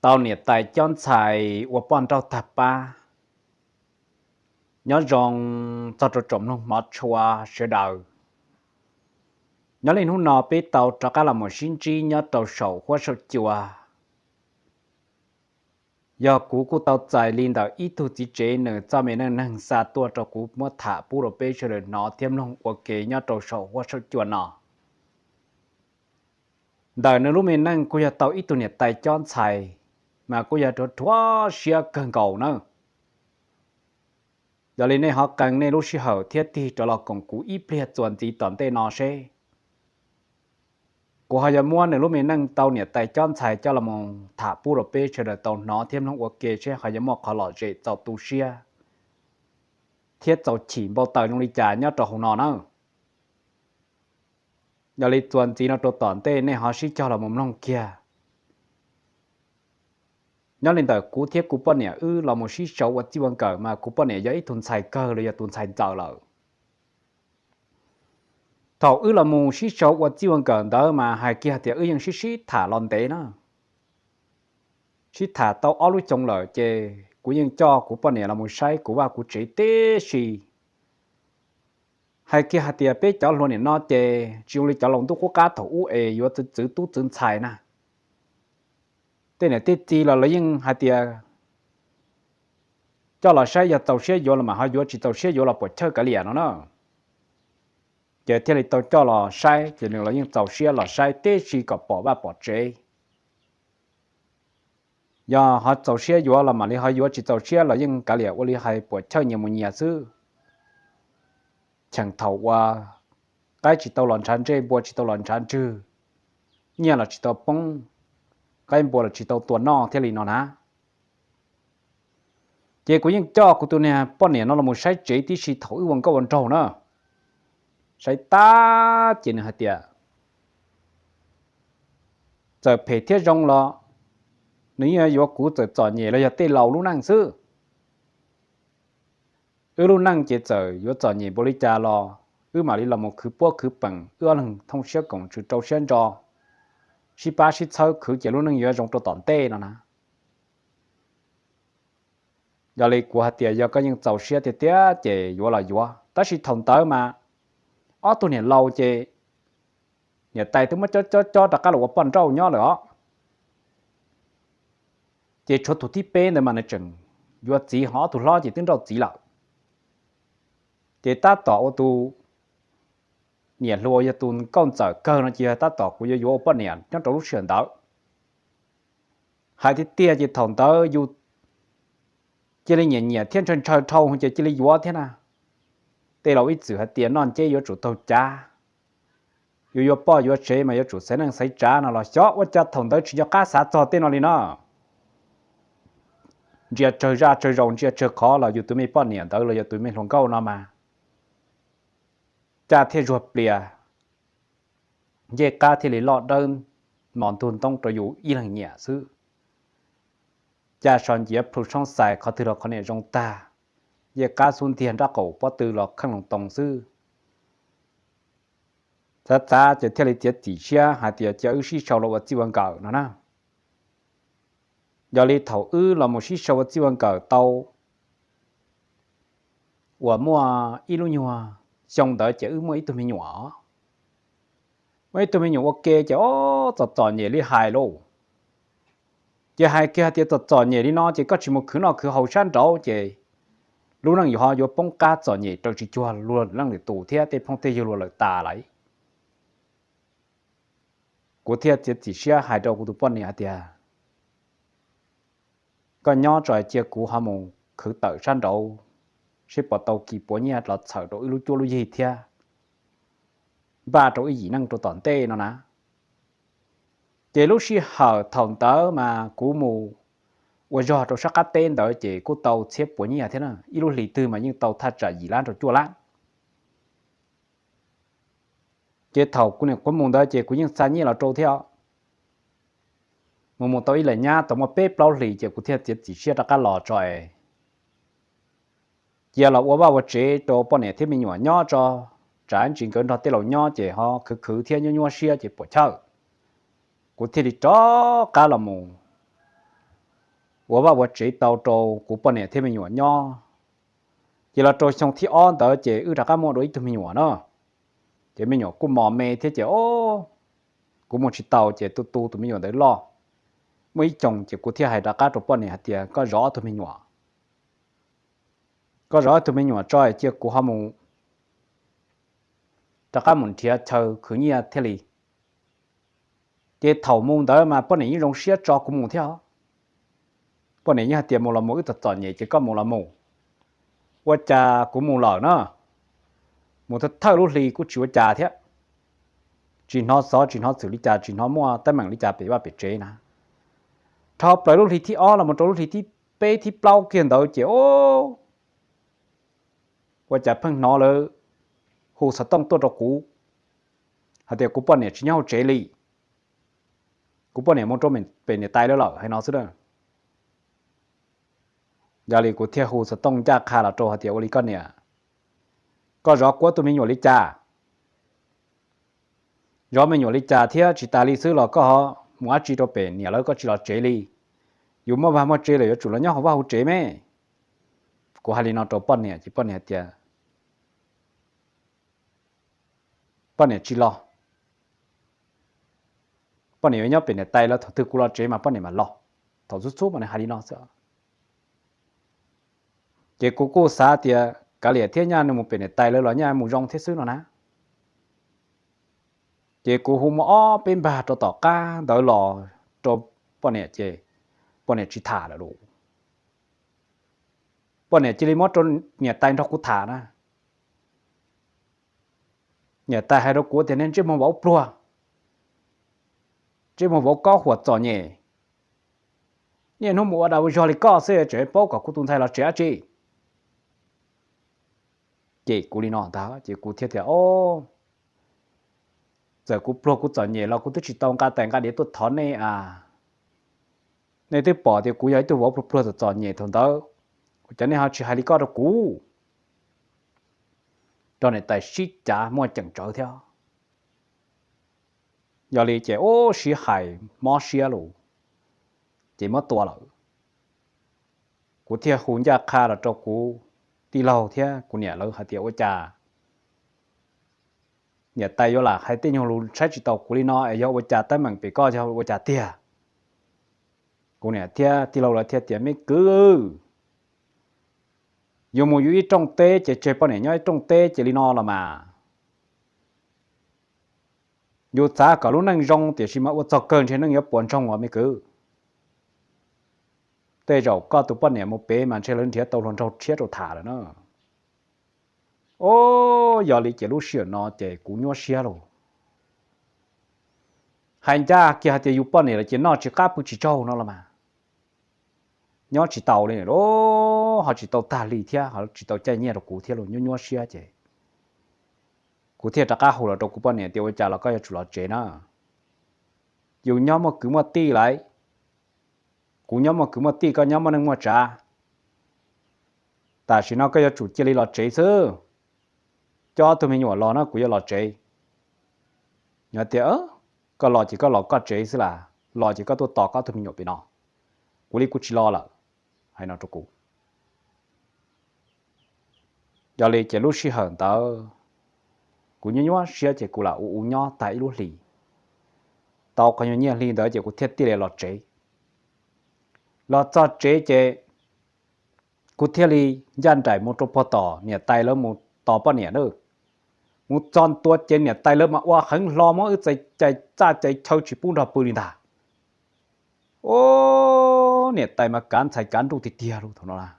Tau niam tais cob ntxhais ua poj nrauj tag pab. Nyob zoo txog rau tsoom mloog hmov tshua sawv daws. Nyob li hnub no peb tau rov qab los mus sib ntsib nyob rau saum huab saum cua. Yog kuv kuj tau txais li ntawm ib tug txiv tsev nws txoj me neej neeg xa tuaj rau kuv muab tham pub rau peb sawv daws hnov thiab mloog ua ke nyob rau saum huab saum cua no. Ntawm nws lub me neej kuj yog tau ib tug niam tais cob ntxhais, mas kuj yog rhuav rhuav siab kawg nkaus na. Yog li nej ho qee nej lub sij hawm thiab tig rov los koom kuv ib pliag txuas ntxiv tom ntej no seb kuv ho yuav muab nws lub me neej tau niam tais cob ntxhais coj los mus tham pub rau peb sawv daws tau hnov thiab mloog ua ke seb ho yuav muaj qhov lom zem txaus tu siab thiab txaus chim npau taws zoo li cas nyob rau hauv no na. Yog li txuas ntxiv no rau tom ntej nej ho sib cog los mus mloog kiag. Nyob li ntawm kuv thiab kuv poj niam wb los mus sib sau ua txij ua nkawm mas kuv poj niam yog ib tug ntxhais kawg los yog tus ntxhais ntxawm lawm. Thaum wb los mus sib sau ua txij ua nkawm ntawd mas hais kiag hais tias wb yeej sib sib tham los ntev na. Sib tham tau ob lub xyoo lawm ces kuv yeej coj kuv poj niam los mus saib kuv vaj kuv tsev tib si. Hais kiag hais tias peb cov hluas nim no ces tsis zoo li cov laus ntuj qub qab thaum ub es yuav txwv txwv tub txwv ntxhais na. Tej niam tej txiv los lawv yeej hais tias coj los saib yog txaus siab yuav los mas ho yuav, tsis txaus siab yuav los puam chawj kav liam no na. Ces thiaj li tau coj los saib ces nws los yeej txaus siab los saib tib si kom pom vaj pom tsev. Yog ho txaus siab yuav los mam li ho yuav, tsis txaus siab los yeej kav liam ua li hais puam chawj nyias mus nyias xwb. Cheem thaum uas qaib tsis tau los ntshav ntsej, npua tsis tau los ntshav ntswg, nyiaj los tsis tau poob, qaib npua los tsis tau tua noj thiaj li no na. Ces kuv yeej coj kuv tus niag poj niam no los mus saib tsev tib si thaum wb ua nkauj ua nraug na. Saib tag ces nws hais tias txawm phem thiab zoo los nws yeej yuav kuv txawm txom nyem los yog tej laus lub neej xwb. Wb lub neej ces txawm yuav txom nyem npaum li cas los wb mam li los mus khwv puab khwv peem, wb ob leeg thooj siab koom tswv rau siab ntso, sib pab sib txhawb khwv ces lub neej yuav zoo rau tom ntej no na. Yog li kuv hais tias yog koj yeej txaus siab tiag tiag ces yuav los yuav, tab sis thaum ntawd mas ob tug niam laus ces niam tais twb muab cob cob cob rov qab los ua poj nrauj nyob lawm os. Ces tshuav tus thib peb ntawd mas nws tseem yuav txiv, ho ob tug hlob ces twb nrauj txiv lawm. Ces tab tom ua tus niam hluas yog tus nkauj ntxawm kawg no ces yog tab tom kuv yuav yuav ua poj niam nyob rau lub sij hawm ntawd. Hais tiag tiag ces thaum ntawd yus cia li nyiam nyiam thiab ntshaw ntshaw dhau ces cia li yuav thiab na. Tej laus ib txwm hais tias noj nceb yuav tsum taug cav, yus yuav poj yuav tsev mas yuav tsum xaiv neej xaiv tsav no los xyov ua cas thaum ntawd tsis nco qab xav txog tej no li no. Ntsia tsawg zaj tsawg zaus ntsia tsawg qhov los yus tus me poj niam ntawd los yog tus me hluas nkauj no mas caj thiaj zuag plias, ncej qab thiaj li loj dawb mos ntug ntoob rau yus ib leeg nyiam xwb. Caj so nciav plhu soob xais qhov twg los qhov niam zoo tag, ncej qab xub ntiag nrab qaum pob tw los kheej loos toos xwb. Txav txav ces thiaj li txiav txim siab hais tias cia wb sib sau los ua txij ua nkawm no na. Yog li thaum wb los mus sib sau ua txij ua nkawm tau uas muaj ib lub nyuag xyoo ntawd ces wb muaj ib tug me nyuam. Muaj ib tug me nyuam ua ke ces o, txom txom nyem li hais lauj. Ces hais kiag hais tias txom txom nyem li no ces koj tsis mus khwv noj khwv haus sab nraud ces lub neej yuav ho yuav poob qab txom nyem raws tsis cuag luag leej lwm tus thiab tej phooj tej ywg luag lawm tas lawm. Kuv thiaj txiav txim siab hais rau kuv tus poj niam hais tias koj nyob tso, cia kuv ho mus khwv tawm sab nraud seb puas tau kis puav nyiaj los txhawm rau wb lub cuab lub yig thiab npaj rau wb yim neej rau tom ntej no na. Ces lub sij hawm thaum ntawd mas kuv mus ua zog rau sab qab teb ntawd ces kuj tau txhiab puav nyiaj thiab na, ib lub hlis twg mas yeej tau thaj tsam yim lab rau cuaj lab. Ces thaum kuv niam kuv mus ntawd ces kuv yeej xa nyiaj los rau thiab. Mus mus tau ib lam nyab tau muaj peb plaub hlis ces kuv thiaj txiav txim siab rov qab los tso es cia los ua vaj ua tsev rau poj niam thiab me nyuam nyob tso, tsam ntsis nkawd nrog tej laus nyob ces ho khwv khwv thiab nyuaj nyuaj siab ces puas chawj. Kuv thiaj li rov qab los mus ua vaj ua tsev tau rau kuv poj niam thiab me nyuam nyob. Ces los rau xyoo thib ob ntawd ces wb rov qab muaj dua ib tug me nyuam na. Ces me nyuam kuj mos me thiab ces o, kuv mus tsis tau ces tu tu tus me nyuam ntawd loj. Muaj ib xyoos ces kuv thiaj hais rov qab rau poj niam hais tias koj zov ob tug me nyuam, koj zov ob tug me nyuam tso cia kuv ho mus, rov qab mus nrhiav chaw khwv nyiaj thiaj li. Ces thaum mus ntawd mas poj niam yeej zoo siab tso kuv mus thiab. Poj niam yeej hais tias mus los mus, wb txom txom nyem ces koj mus los mus. Ua cas kuv mus lawm na, mus thawj thawj lub hli kuj tsis ua cas thiab, tsis hnov xov tsis hnov txwm li cas, tsis hnov muaj teeb meem li cas pem vaj pem tsev na. Dhau plaws lub hli thib ob los mus rau lub hli thib peb thib plaub kiag ntawd ces o, ua cas pheej hnov lawv hu xov tooj tuaj rau kuv hais tias kuv poj niam tsis nyob hauv tsev li, kuv poj niam mus rau pem niam tais lawv lawm hais no xwb na. Yog li kuv thiaj hu xov tooj ncaj qha los rau hais tias ua li koj niam, koj zov kuv ob tug me nyuam li cas? Zov me nyuam li cas thiab tsis tas li xwb los koj ho mus dab tsi rau pem niam lawv koj tsis los tsev li? Yus muaj vaj muaj tsev lawm yuav tsum los nyob hauv vaj hauv tsev me. Kuv hais li no rau poj niam ces poj niam tias poj niam tsis los, poj niam yuav nyob pem niam tais lawv, thaum twg kuv los tsev mas poj niam mam los. Thaum xub xub mas nws hais li no xwb. Ces kuv kuj xav tias kav liam thiab, nyaj nws mus pem niam tais lawv los nyaj mus zoo thiab xwb no na. Ces kuv hu muaj ob peb npag rau tom qab ntawd los rau poj niam ces poj niam tsis tham lawm lauj. Poj niam cia li muab rau niam tais nrog kuv tham na. Niam tais hais rau kuv tias nej ntsej muag vauv pluag, ntsej muag vauv kob huam txom nyem, niaj hnub mus ua dag ua zog li koj xwb tseem paub kom kuv tus ntxhais los tsev dab tsi. Ces kuv li no ntag ces kuv thiaj tias o, txawm kuv pluag kuv txom nyem los kuv twb tsis tau nqa tais nqa diav tuaj thov nej a. Nej twb pom tias kuv yog ib tug vauv pluag pluag txom txom nyem thaum ntawd, ua cas nej ho tsis hais li koj rau kuv? Rau niam tais sib cav muaj ceem tsawv thiab. Yog li ces ub sib hais mob siab lawm, ces muab tua lawm. Kuv thiaj hu ncaj qha los rau kuv tij laug thiab kuv niam lawv hais tias ua cas niam tais yuav lam hais tej nyuag lus saib tsis taus kuv li no es yog ua cas, teeb meem pem koj yog ua cas tiag? Kuv niam thiab tij laug lawv thiaj tias me kwv, yus mus yus ib rooj teb ces tseg poj niam nyob ib rooj teb ces li no los mas. Yus xav kom lub neej zoo tiam sis mas ua txog kawg ntshe neej yuav puas ntsoog os me kwv. Tej zaum koj tus poj niam mus pem mas ntshe lawv nrhiav tau hluas nraug tshiab rau tham lawm na. Ub, yog li ces lub sij hawm no ces kuv nyuaj siab lauj. Hais ncaj kiag hais tias yus poj niam lawm ces noj tsis qab pw tsis tsaug no los mas, nyob tsis tau li, ho tsis tau tag li thiab ho tsis tau caij nyiaj rau kuv thiab los nyuaj nyuaj siab ces kuv thiaj rov qab hu los rau kuv poj niam tias ua cas los koj yuav tsum los tsev na. Yus nyob muaj kwv muaj tij lawm, kuv nyob muaj kwv muaj tij, koj nyob muaj neej muaj tsav. Tam sim no koj yuav tsum cia li los tsev xwb. Coj ob tug me nyuam los no kuv yuav los tsev. Yog tias koj los ces koj los koj tsev xwb las, los ces koj tuaj tos koj ob tug me nyuam pem no, kuv li kuv tsis los lawm, hais no rau kuv. Yog li ces lub sij hawm ntawd kuv nyuaj nyuaj siab ces kuv lam ua u nyob tag ib lub hlis. Tau qhov nyuag nyiaj hli ntawd ces kuv thiaj tij li los tsev. Los txog tsev ces kuv thiaj li ncaj nraim mus rau puag tom niam tais lawv mus tos poj niam na. Mus txog ntua ces niam tais lawv mas ua heev hlo muab wb cais txaj cais chaw tsis pub nrog pw li ntag. Ub, niam tais mas kav ntxhais kav nruj tiag tiag lauj thaum no na.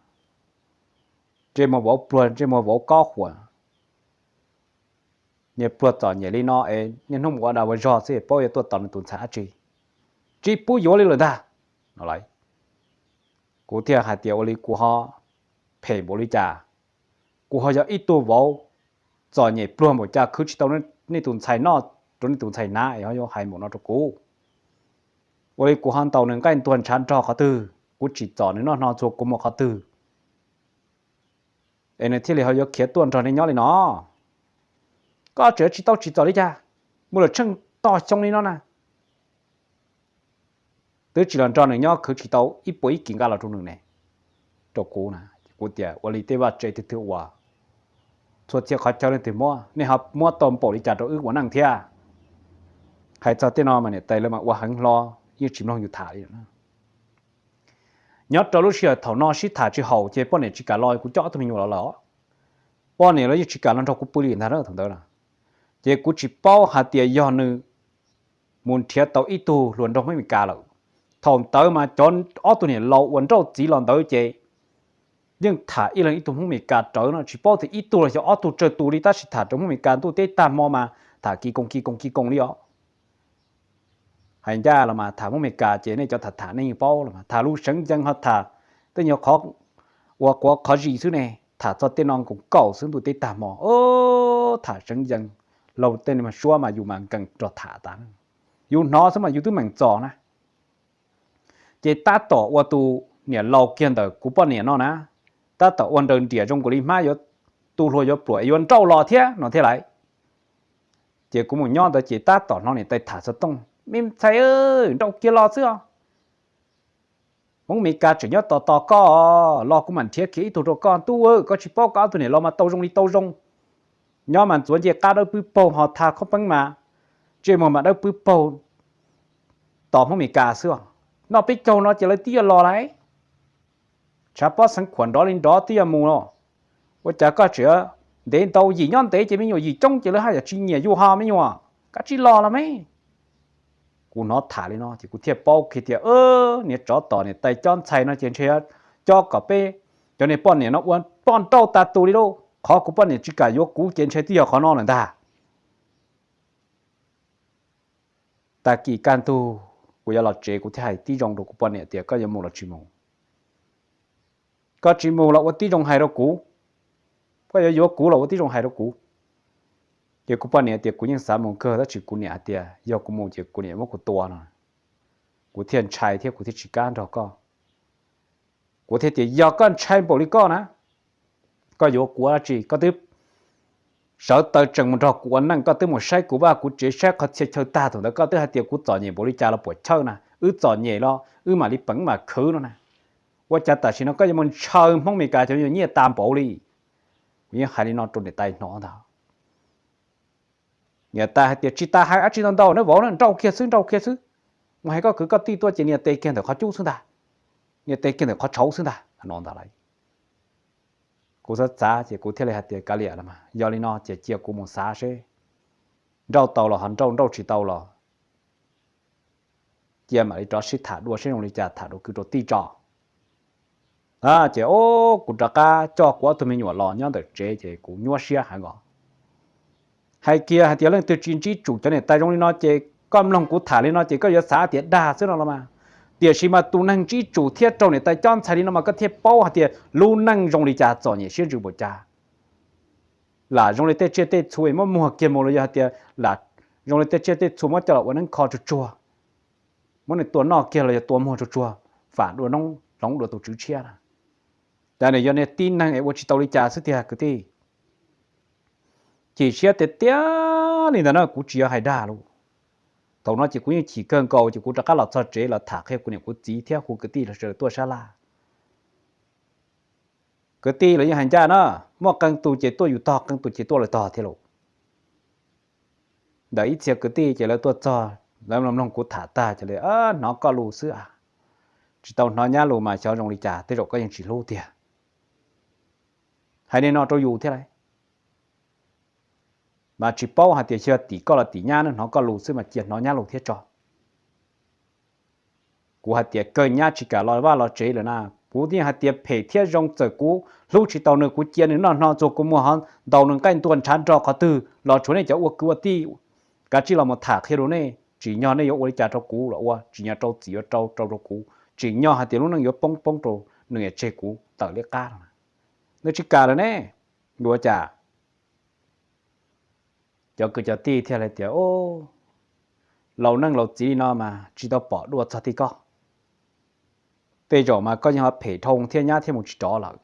Ntsej muag vauv pluag, ntsej muag vauv kob huam, niag pluag txom nyem li no es niaj hnub mus ua dag ua zog xwb paub yuav tuaj tos nws tus ntxhais dab tsi, tsis pub yuav li lawm ntag no lauj. Kuv thiaj hais tias ua li kuv ho phem npaum li cas, kuv ho yog ib tug vauv txom nyem pluag npaum cas khwv tsis tau nej tus ntxhais noj rau nej tus ntxhais hnav es ho yuav hais npaum no rau kuv. Ua li kuv ho ntaus nws nqaij ntuag ntshav nrog qhov twg, kuv tsim txom nws noj hno txhua kua muag qhov twg es nws thiaj li ho yuav khiav tuaj nrog nej nyob li no? Koj tseem tsis tau tsim txom li cas, mus lawm tsheej tog xyoo li no na. twb tsis los nrog nws nyob khwv tsis tau ib puas ib kis nqa los rau nws ne, rau kuv na. Kuv tias ua li tej vaj tse twg twg uas txhua txhia qhov chaw leej twg muab, nej ho muab tau npaum li cas rau wb ua neej thiab. Hais txog tej no mas niam tais lawv mas ua heev hlo, yeej tsis mloog yus tham li. Nyob rau lub sij hawm thaum no sib tham tsis haum ces poj niam tsis kam los kuv coj ob tug me nyuam los lawm. Poj niam los yeej tsis kam los nrog kuv pw li ntag thaum ntawd na. Ces kuv tsis paub hais tias yog nws mus nrhiav tau ib tug hluas nraug Hmoob Amelikas lawm. Thaum ntawd mas cov ob tug niam laus uas nrauj txiv los ntawd ces yeej tham ib leeg ib tug Hmoob Amelikas rawv no, tsis paub tias ib tug los xyov ob tug tsawg tus li, tab sis tham rau Hmoob Amelikas ntuj teb tag hmo mas tham kis koos kis koos kis koos li os. Hais ncaj los mas tham Hmoob Amelikas ces nej cov tham tham nej yeej paub los mas tham lus seev yees ho tham tej nyuag qhov uas quav qhov zis xwb ne, tham txog tej no nkaus nkaus xwb ntuj teb tag hmo, tham seev yees, laug tej suab mas yus mas nkees rog tham tas, yus hnov xwb mas yus twb meem txos na. Ces tab tom ua tus niam laus kiag ntawm kuv poj niam no na, tab tom ua nraws nriam zoo nkaus li hmab yuav tu hlua yuav pluam es yuav nrauj los thiab no thiab lawm. Ces kuv mus nyob ntawd ces tab tom hnov niam tais tham xov tooj, me ntxhais, nrauj kiag los xwb os. Hmoob Amelikas tseem nyob tos tos koj, los kuv mam nrhiav kiag ib tug rau koj. Ntuj, koj tsis paub koj ob tug niam laus mas tau zoo li tau zoo, nyob mas ntxuav ncej qab dawb pwb paug ho tha khob peeb mas, ntsej muag mas dawb pwb paug, tos Hmoob Amelikas xwb os. Noj peb caug no ces lawv twb yuav los lawm. Tshav pob xeev khuam nrov li nrov twb yuav mus los, ua cas koj tseem ntev ntau, yim nyob ntev ces me nyuam yim coob ces lawv haj yam tsis nyiam yus ho me nyuam, kav tsij los los me. Kuv hnov tham li no ces kuv thiaj paub kiag tias niag tsov tom niam tais cob ntxhais no ces ntshe cob kom peb cov niag poj niam no ua ploj nrauj tas tus li lauj. Qhov kuv poj niam tsis kam yuav kuv ces ntshe twb yog qhov no lawm ntag. Tag kis kaj ntug kuv yuav los tsev kuv thiaj hais tib zoo rau kuv poj niam tias koj yuav mus los tsis mus? Koj tsis mus los ua tib zoo hais rau kuv, koj yuav yuav kuv los ua tib zoo hais rau kuv. Ces kuv poj niam tias kuv yeej xav mus kawg tab sis kuv niam hais tias yog kuv mus ces kuv niam muab kuv tua no. Kuv thiaj ntshai thiab kuv thiaj tsis kam nrog koj. Kuv thiaj tias yog koj ntshai npaum li koj na, koj yuav kuv ua dab tsi? Koj twb sawv taw tseem mus nrog kuv ua neej, koj twb mus saib kuv vaj kuv tsev saib qhov txhia chaw tag, thaum ntawd koj twb hais tias kuv txom nyem npaum li cas los puam chawj na, wb txom nyem los wb mam li peev mam khwv no na. Ua cas tam sim no koj yuav mus ntshaw Hmoob Amelikas cov me nyuam nyiaj tas npaum li? Kuv yeej hais li no rau niam tais hnov ntag. Niam tais hais tias tsis tas hais dab tsi ntau ntau na vauv, nrauj kiag xwb, nrauj kiag xwb. Mus hais koj kwv koj tij tuaj ces nias tes kiag ntawm qhov cub xwb ntag, nias tes kiag ntawm qhov tshauv xwb ntag no ntag lauj. Kuv xav xav ces kuv thiaj li hais tias kav liam los mas, yog li no ces cia kuv mus xav seb nrauj tau los ho nrauj, nrauj tsis tau los cia mam li rov sib tham dua seb zoo li cas tham rau kwv rau tij tso. Ces o, kuv rov qab coj kuv ob tug me nyuam los nyob ntawm tsev ces kuv nyuaj siab heev os. Hais kiag hais tias leej twg tsis ntsib tsum cov niam tais zoo li no ces koj mloog kuv tham li no ces koj yuav xav tias dag xwb no los mas. Tiam sis mas tus neeg ntsib tsum thiab raug niam tais cob ntxhais li no mas koj thiaj paub hais tias lub neej zoo li cas, txom nyem siab ntsws npaum cas. Lam zoo li tej tsiaj tej txhu es muab muag kiag mus los yog hais tias lam zoo li tej tsiaj tej txhu muab coj los ua neeb kho tsuag tsuag, muab nws tua noj kiag los yog tua muag tsuag tsuag, fam dua noob hloov dua tus tswv tshiab na. Cas nws yog niag tib neeg es ua tsis tau li cas xwb tiag kwv tij. Chim siab tiag tiag li ntawd na, kuv tsis yog hais dag lauj. Thaum no ces kuv yeej chim kawg nkaus ces kuv rov qab los txog tsev los tham qhia kuv niam kuv txiv thiab hu kwv tij los sawv daws tuaj sab laj. Kwv tij los yeej hais ncaj na, muaj qee tus ces tuaj yus tog, qee tus ces tuaj lawv tog thiab lauj. Ntawm ib txhia kwv tij ces lawv tuaj txog, lawv mloog mloog kuv tham tag ces lawv hnov koj lus xwb a, tsis tau hnov nyab lus mas xyov zoo li cas, tej zaum koj yeej tsis hlub tiag. Hais li no rau yus thiab lauj. Mas tsis paub hais tias yog tim koj los tim nyab, hnov koj lus xwb mas cia hnov nyab lus thiab tso. Kuv hais tias kawg nyab tsis kam los vaj los tsev lawm na. Kuv yeej hais tias phem thiab zoo, txawm kuv hlub tsis tau nws kuv cia nws noj hno txuas kua muag ho ntaus nws nqaij ntua ntshav nrog qhov twg los tshuav nej cov ua kwv ua tij, kav tsij los mus tham qhia rau nej. Tsim nyog nej yuav ua li cas rau kuv los ua, tsim nyog rau txim yuav rau rau rau kuv, tsim nyog hais tias lub neej yuav poob poob rau nws es tseg kuv tawm liab qab no. Nws tsis kam lawm ne, yuav ua cas? Cov kwv cov tij thiaj li tias, laus neej laus txiv li no mas tsis tau pom dua txog tij koj. Tej zaum mas koj yeej ho phem dhau thiab nyab thiaj mus tsis rov lawm.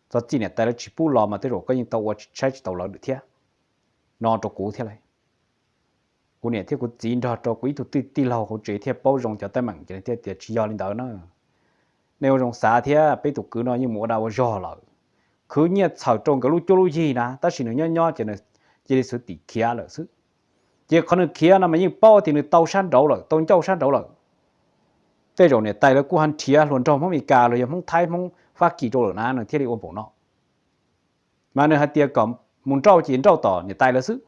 Txog txij niam tais lawv tsis pub los mas tej zaum koj yeej tau ua saib tsis taus lawv lawm thiab, no rau kuv thiab lauj. kuv niam thiab kuv txiv nrog rau kuv ib tug tij tij laug hauv tsev thiaj paub zoo cov teeb meem. Ces thiaj tias tsis yog li ntawd na, nej ua zoo xav thiab, peb tus kwv no yeej mus ua dag ua zog lawm, khwv nyiaj txhawm rau nkawd lub cuab lub yig na, tab sis nws nyob nyob ces nws cia li xwv tim khiav lawm xwb. Ces qhov nws khiav no mas yeej paub tias nws tau sab nraud lawm, tau ncauj sab nraud lawm. Tej zaum niam tais lawv kuj ho nrhiav hluas nraug Hmoob Amelikas los yog Hmoob Thaib Hmoob Fab Kis rau lawm na, nws thiaj li ua npaum no. Mas nws hais tias kom mus nrauj ces nrauj tom niam tais lawv xwb,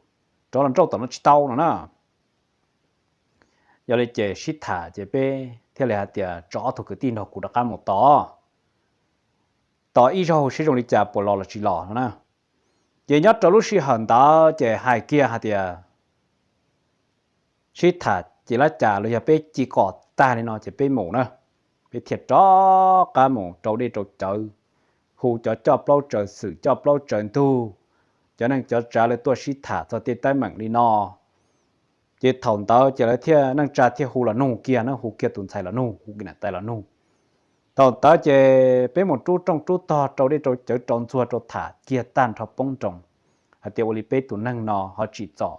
rov los nrauj tom no tsis tau no na. Yog li ces sib tham ces peb thiaj li hais tias tso ob tug kwv tij nrog kuv rov qab mus tos, tos ib zaug seb zoo li cas puas los los tsis los no na. Ces nyob rau lub sij hawm ntawd ces hais kiag hais tias sib tham ces lab cas los yog peb ci qos tag li no ces peb mus na. Peb thiaj rov qab mus rau dej rau cawv, hu cov coj plaub tsaws xwm coj plaub tsaws ntug, cov neej cov tsav lawv tuaj sib tham txog tej teeb meem li no. Ces thaum ntawd ces lawv thiaj neej tsa thiaj hu los nug kiag na, hu kiag tus ntxhais los nug, hu kiag niam tais los nug. Thaum ntawd ces peb mus rub rooj rub tog rau dej rau cawv rau ntxuag rau tham kiag tag nrho poob nroos hais tias ua li peb tus neeg no ho tsim txom,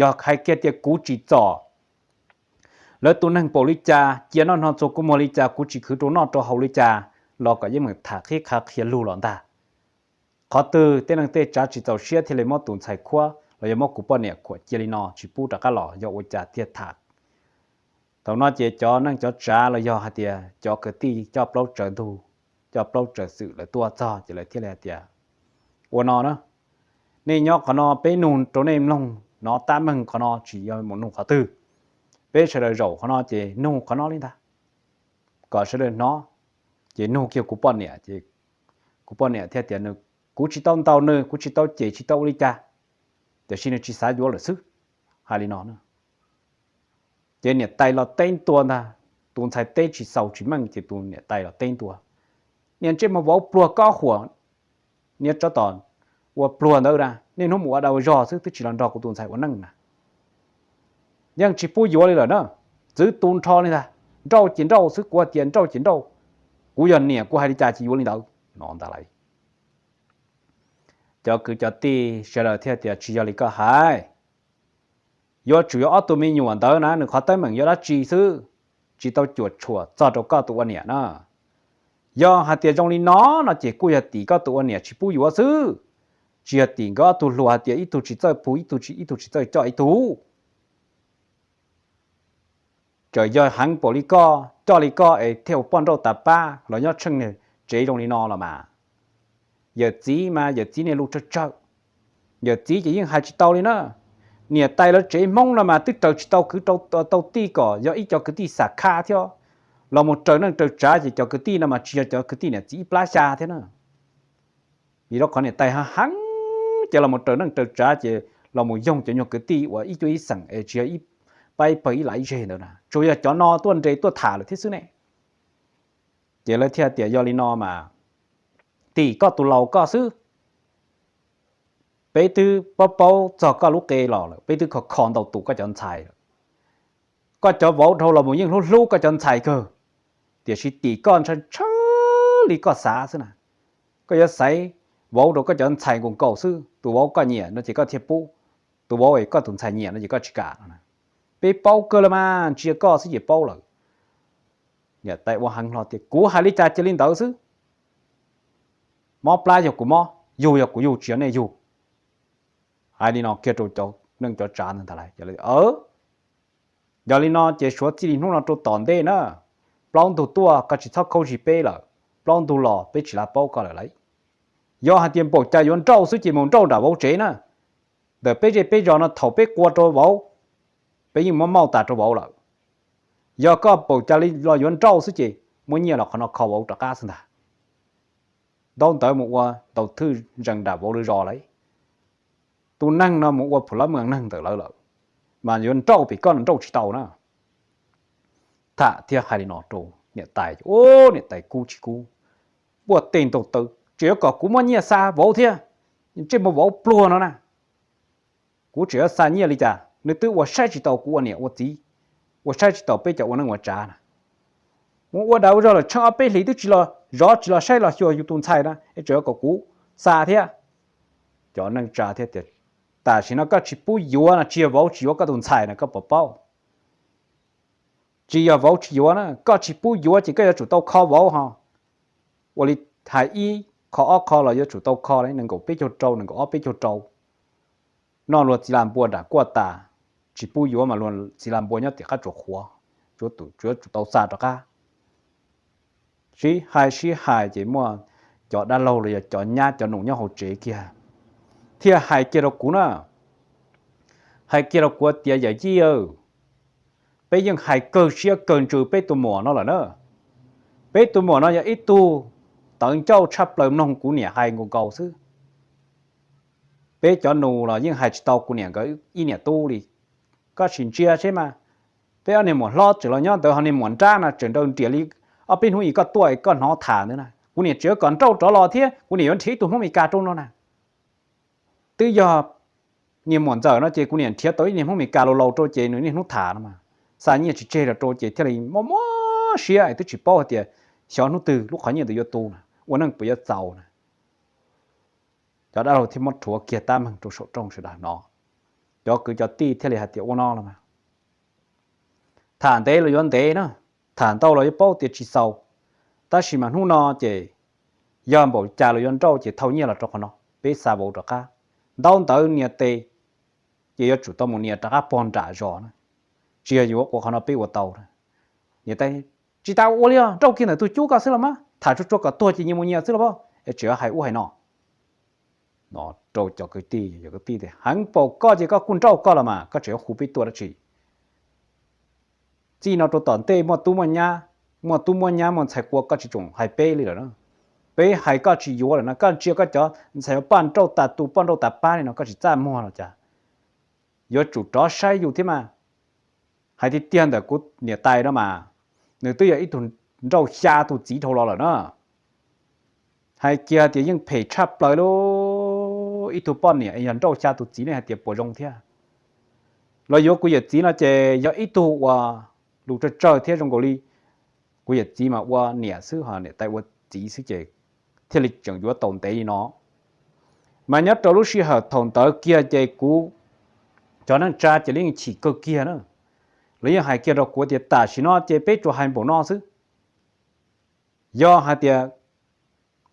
yog hais kiag tias kuv tsim txom lawv tus neeg npaum li cas, cia noj hno txhua kua muag li cas, kuv tsis khwv rau noj rau haus li cas, los kom yeej meem tham qhib qha qhia lug los ntag. Qhov twg tej neej tej tsav tsis txaus siab thiaj li muab tus ntxhais khuab los yog muab kuv poj niam khuam cia li no tsis pub rov qab los yog ua cas thiaj tham. Thaum no ces cov neej cov tsav los yog hais tias cov kwv tij coj plaub tsaws ntug, coj plaub tsaws xwm lawv tuaj txog ces lawv thiaj li hais tias ua no na, nej nyob qhov no peb nug rau nej mloog no, tab meeg qhov no tsis yog mus nug qhov twg. Peb sawv daws zaum qhov no ces nug qhov no li ntag, kom sawv daws hnov. Ces nug kiag kuv poj niam ces kuv poj niam thiaj tias nws, kuv tsis tau ntaus nws, kuv tsis tau cem tsis tau ua li cas, tiam sis nws tsis xav yuav lawm xwb, hais li no. Ces niam tais los teb ntua ntag, tus ntxhais teb tsis xaus tsis meej ces tus niam tais los teb ntua, niag ntsej muag vauv pluag kob huam, niag tsov tom ua pluag ntawd na, niaj hnub mus ua dag ua zog xwb twb tsis los nrog kuv tus ntxhais ua neej na. Yeej tsis pub yuav li lawm na, txwv tu nrho li ntag, nrauj ces nrauj xwb, kuv tias nrauj ces nrauj, kuv yog niam kuv hais li cas ces yuav li ntawd no ntag lauj. Cov kwv cov tij sawv daws thiaj tias tsis yog li koj hais, yuav tsum yog ob tug me nyuam ntawd na, nws qhov teeb meem yog dab tsi xwb, tsis tau cuam tshuam txog rau koj tus ua niam na. Yog hais tias zoo li no no ces kuj yog tim koj tus ua niam tsis pub yuav xwb, tsis yog tim nkawd ob tug hluas hais tias ib tug tsis txawj pug ib tug, ib tug tsis txawj coj ib tug. Txawm yog heev npaum li koj coj li koj es thiaj ua poj nrauj tas pab los nyob tsheej niag tsev zoo li no los mas. Yawm txiv mas yawm txiv niag lus tsawg tsawg, yawm txiv ces yeej hais tsis tau li na. Niam tais lawv tsev Hmoob no mas twb raws tsis tau kwv tau tij kom yog ib co kwv tij xam khab thiab, los mus raws neej raws tsav ces cov kwv tij no mas tsis yog cov kwv tij niam txiv ib plab xya thiab na. Vim rau qhov niam tais heev heev ces los mus raws neej raws tsav ces los mus yoog cov nyuag kwv tij uas ib cuab ib xeem es tsis yog ib pab ib pawg ib lam ib zej ntawd na, tsuas yog cov no tuaj nres tuaj tham lawm thiab xwb ne. Ces lawv thiaj tias yog li no mas tim koj tus laus koj xwb, peb twb paub paub txog koj lub qe los lawm, peb twb kho kho ntau tus koj cov ntxhais lawm. Koj cov vauv dhau los mus yeej hlub hlub koj cov ntxhais kawg, tiam sis tim koj ntshaw ntshaw li koj xav xwb na. Koj yuav xaiv vauv rau koj cov ntxhais nkaus nkaus xwb, tus vauv koj nyiam no ces koj thiaj pub, tus vauv es koj tus ntxhais nyiam no ces koj tsis kam no. Peb paub kawg los mas, ntsia koj xwb ces paub lawm. Niam tais ua heev hlo tias kuv hais li cas cia li ntawd xwb. Mob plab yog kuv mob, yug yog kuv yug, tsis yog nej yug. Hais li no kiag rau cov neej cov tsav ntag lauj. Yog li no ces suav txij li hnub no rau tom ntej na, plaub ntug tuaj koj tsis txhob khaub zig peb lawm, plaub ntug los peb tsis lav paub koj lawm lauj. Yog hais tias npaum cas yuav nrauj xwb ces mus nrauj nram vauv tsev na. Ntawm peb zej peb zos no thaum peb qua rau vauv, peb yeej muab mauj tas rau vauv lawm. Yog koj npaum cas li los yuav nrauj xwb ces muab nyiaj los qhov no kho vauv rov qab xwb ntag. Ntaub ntawv mus ua ntaus thwj zees nram vauv lawv zos lauj. Tus neeg no mus ua phuv lab mus neeg ntawm lawv lawm, mas yuav nrauj pem koj los nrauj tsis tau na. Tham thiab hais li no rau niam tais, niam tais kub tsis kub, npuaj teg ntaus taw, tseem yuav kom kuv muab nyiaj xa vauv thiab, ntsej muag vauv pluag no na. Kuv tseem yuav xa nyiaj li cas, nws twb ua saib tsis taus kuv ua niam ua txiv, ua saib tsis taus peb cov ua neej ua tsav na. Mus ua dag ua zog lawm tsheej ob peb hlis twb tsis los zov tsis los saib los xyuas yus tus ntxhais na es tseem yuav kom kuv xa thiab. Cov neej tsa thiaj tias Tam sim no koj tsis pub yuav no tsis yog vauv tsis yuav koj tus ntxhais no koj puas paub? Tsis yog vauv tsis yuav na, koj tsis pub yuav ces koj yuav tsum tau kho vauv ho. Ua li hais ib kho ob kho los yuav tsum tau kho li nees nkaum peb caug rau, nees nkaum ob peb caug rau. Noj luag txiv lam npua nram kuaj tas, tsis pub yuav mas luag txiv lam npua nyob tim qab tsuas qhuav, yuav tsum tau xa rov qab. Sib hais sib hais ces muaj cov dab laug los yog cov nyab cov nus nyob hauv tsev kiag thiaj hais kiag rau kuv na. Hais kiag rau kuv tias, yawm yij, peb yeej hais kawg siab kawg ntsws peb tus muam no lawm na. Peb tus muam no yog ib tug tawv ncauj tshaj plaws mloog kuv niam hais nkaus nkaus xwb. Peb cov nus los yeej hais tsis tau kuv niam nkawd ib niam tub li. Koj sim ntsia seb mas, peb ob niag muam hlob tseem los nyob ntawd ho niag muam nrab no tseem nraws nriam li ob peb hnub ib koj tuaj koj hnov tham ntawd na. Kuv niam tseem yuav kom nrauj rov los thiab kuv niam yuav nrhiav ib tug Hmoob Mes Kas rau no na. Twb yog niag muam ntxawm no ces kuv niam nrhiav tau ib niag Hmoob Mes Kas laus laus rau ces nws niaj hnub tham no mas, xa nyiaj tsis tseg los rau ces thiaj li mob mob siab es twb tsis paub hais tias xyov hnub twg lub qhov nyiaj ntawd yuav tu na, ua neej puas yuav txaus na. Cov dab laug thiaj muab rhuav kiag tab meeg rau saum rooj sawv daws hnov. Cov kwv cov tij thiaj li hais tias, ua no los mas, tham ntev los yuav ntev na, tham ntau los yuav paub tias tsis xaus. Tab sis mas hnub no ces yog npaum cas los yuav nrauj ces thauj nyiaj los rau qhov no peb xa vauv rov qab. Ntau ntawv nias tes ces yuav tsum tau mus nias rov qab pog nram zos na. Tsis yog yuav ua qhov no peb ua tau na. Niam tais, tsis tas ua li os, nrauj kiag ntawm tus cub ko xwb los mas, tham tsuag tsuag kom tuag ces nyias mus nyias xwb los mas es tseem hais ub hais no. No rau cov kwv tij, cov kwv tij tias, heev npaum koj ces koj kuj nrauj koj los mas, koj tseem yuav hu peb tuaj dab tsi? Txij no rau tom ntej muaj tub muaj nyab, muaj tub muaj nyab muaj ntxhais qua koj tsis tsoom hais peb li lawm na. Peb hais koj tsis yuav lawm no, koj ntsia koj cov ntxhais poj nrauj tas tus poj nrauj tas pab li no koj tsis txaj muag los cas? Yuav tsum rov saib yus thiab mas. Hais tiag tiag ntawm kuv niam tais no mas, nws twb yog ib tug nrauj xya tus txiv dhau los lawm na. Hais kiag tias yeej phem tshaj plaws li. Ib tug poj niam yog nrauj xya tus txiv nej hais tias puas zoo thiab? Los yuav kuv yawm txiv no ces yog ib tug uas lus tsawg tsawg thiab zoo nkaus li kuv yawm txiv mas ua niam xwb ho niam tais ua txiv xwb ces thiaj li tseem yuav tau ntev li no. Mas nyob rau lub sij hawm thaum ntawd kiag ces kuv cov neej tsa ces lawv yeej chim kawg kiag na. Lawv yeej hais kiag rau kuv tias tam sim no ces peb tsuas hais npaum no xwb. Yog hais tias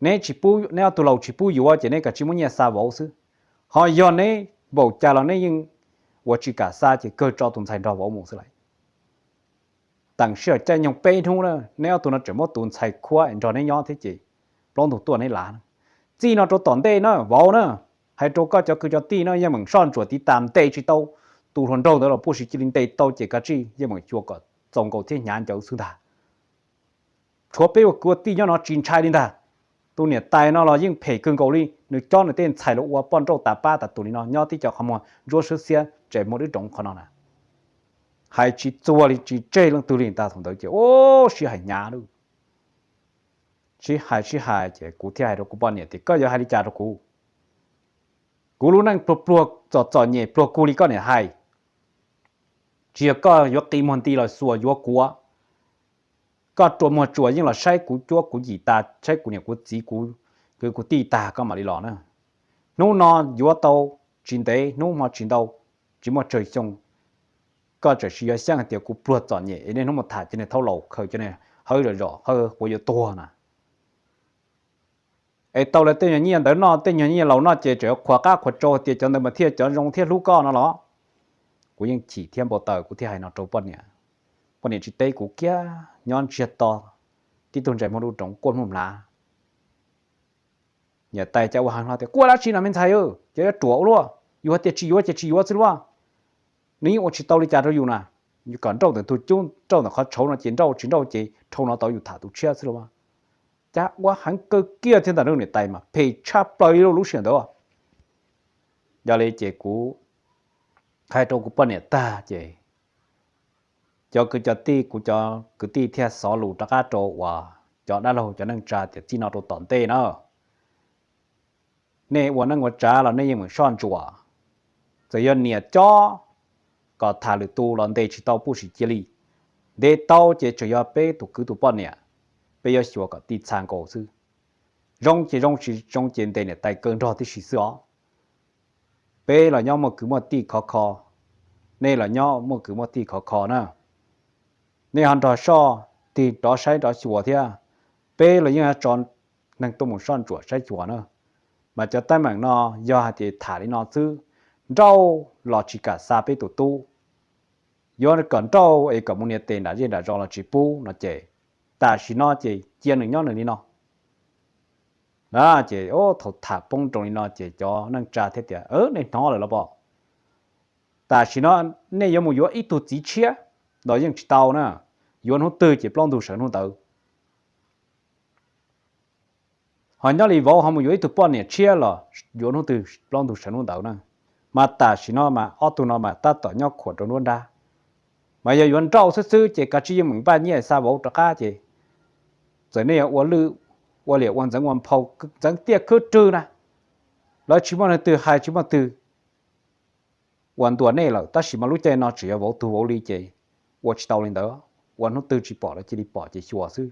neb tsis pub, neb ob tug laus tsis pub yuav ces neb kav tsij muab nyiaj xa vauv xwb. Ho yog neb npaum cas los neb yeej ua tsis kam xa ces kawg tso tus ntxhais nrog vauv mus xwb lauj. Teem sij hawm caij nyoog peb hnub na, neb ob tug no tseem muab tus ntxhais khuab es nrog neb nyob thiab ces plaub ntug tuaj neb lav na. Txij no rau tom ntej na vauv na, hais rau koj cov kwv cov tij na, yeej meem soj ntsuam tiv tas ntes tsis tau tus hluas nraug ntawd los puj si cia li ntes tau ces kav tsij yeej meem xyuas kom txaus nkaus thiab hnyav ncawv xwb ntag. Tshuav peb ua kwv ua tij nyob no tsis ntshai li ntag. Tus niam tais no los yeej phem kawg nkaus li, nws cob nws tej ntxhais los ua poj nrauj tas pab tas tus li no nyob tib co qhov muag ntsuab swb xiab tseem muaj dib roov qhov no na. Hais tsis txuag li tsis tseg leej twg li ntag thaum ntawd ces ua sib hais hnyav lawm. Sib hais sib hais ces kuv thiaj hais rau kuv poj niam tias koj yuav hais li cas rau kuv? Kuv lub neej pluag pluag txom txom nyem pluag kug li koj niam hais. Tsis yog koj yuav qi muag nti los xuas yuav kuv, koj rua muag tsuas yeej los saib kuv cuab kuv yim tas, saib kuv niam kuv txiv kuv kwv kuv tij tag koj mam li los na. Hnub no yuav tau tsis ntev, hnub hmo tsis ntau, tsis muaj tsawg xyoo, koj txawm sis yuav xyeej hais tias kuv pluag txom nyem es niaj hnub mus tham cov niag thaub laus khaws cov niag hawb zom zom hawb quav yuav tuag na. Es tau lawv tej nyuag nyiaj ntawd noj, tej nyuag nyiaj laus noj ces tseem yuav qhuas qab qhuas tsau tias cov ntawd mas thiaj cov zoo thiaj hlub koj no los. Kuv yeej chim thiab npau taws, kuv thiaj hais no rau poj niam. Poj niam tsis teb kuv kiag, nyob ntsiag to, tib tug ntsais muag dub roov quaj muag mlav. Niam tais cas ua heev hlo tias, kuaj dab tsi no me ntxhais, ces yuav ruam ua luaj, yus hais tias tsis yuav ces tsis yuav xwb luaj. Nws yeej ua tsis tau li cas rau yus na. Yus kom nrauj ntawm tus cub, nrauj ntawm qhov tshauv no ces nrauj, tsis nrauj ces dhau no tau yus tham tus tshiab xwb lauj. Cas ua heev kawg kiag thiab ntag, niam tais mas phem tshaj plaws li lub sij hawm ntawd. Yog li ces kuv hais rau kuv poj niam tag ces cov kwv cov tij, kuv cov kwv tij thiaj xov lus rov qab rau uas cov dab laug cov neej tsa tias txij no rau tom ntej na, nej ua neej ua tsav los nej yeej meem soj ntsuam. Txawm yog niam cob kom tham lwm tus los ntes tsis tau puj sim cia li. Ntes tau ces tseem yog peb tus kwv tus poj niam, peb yuav xyuas kom tij txha nkaus xwb. Zoo ces zoo, tsis zoo ces ntes niam tais kaw nrog tib si xwb os. peb los nyob muaj kwv muaj tij khov kho, nej los nyob muaj kwv muaj tij khov kho na. Nej ho nrog soj tig rov saib rov xyuas thiab, peb los yeej tso neeg tuaj mus soj ntsuam saib xyuas na. Mas cov teeb meem no yog hais tias tham li no xwb, nrauj los tsis kam xa peb tus tub. Yuav kom nrauj es kom mus nias tes nram zej nram zos los tsis pub no ces tam sim no ces cia nws nyob nws li no. Ces thaum tham poob nroos li no ces cov neej tsa thiaj tias, nej hnov lawm los pom, tam sim no nej yuav mus yuav ib tug txiv tshiab los yeej tsis tau na, yuav hnub twg ces plaub ntug sawv hnub ntawd. Ho nyob li vauv ho mus yuav ib tug poj niam tshiab los yuav hnub twg plaub ntug sawv hnub ntawd na. Mas tam sim no mas ob tug no mas tab tom nyob khuam rau nruab nrab, mas yog yuav nrauj xwb xwb ces kav tsij yeej meem npaj nyiaj xa vauv rov qab ces txawm nej yuav ua lwj ua liam ua ntxeev ua nphau ntxeev tiaj khwb rwg na, lawv tsis muaj leej twg hais tsis muaj twg ua ntuas nej lawm, tab sis mas lub caij no tseem yog vauv tug vauv li ces ua tsis tau li ntawd, ua hnub twg tsis pom lawv cia li pom ces xyuas xwb.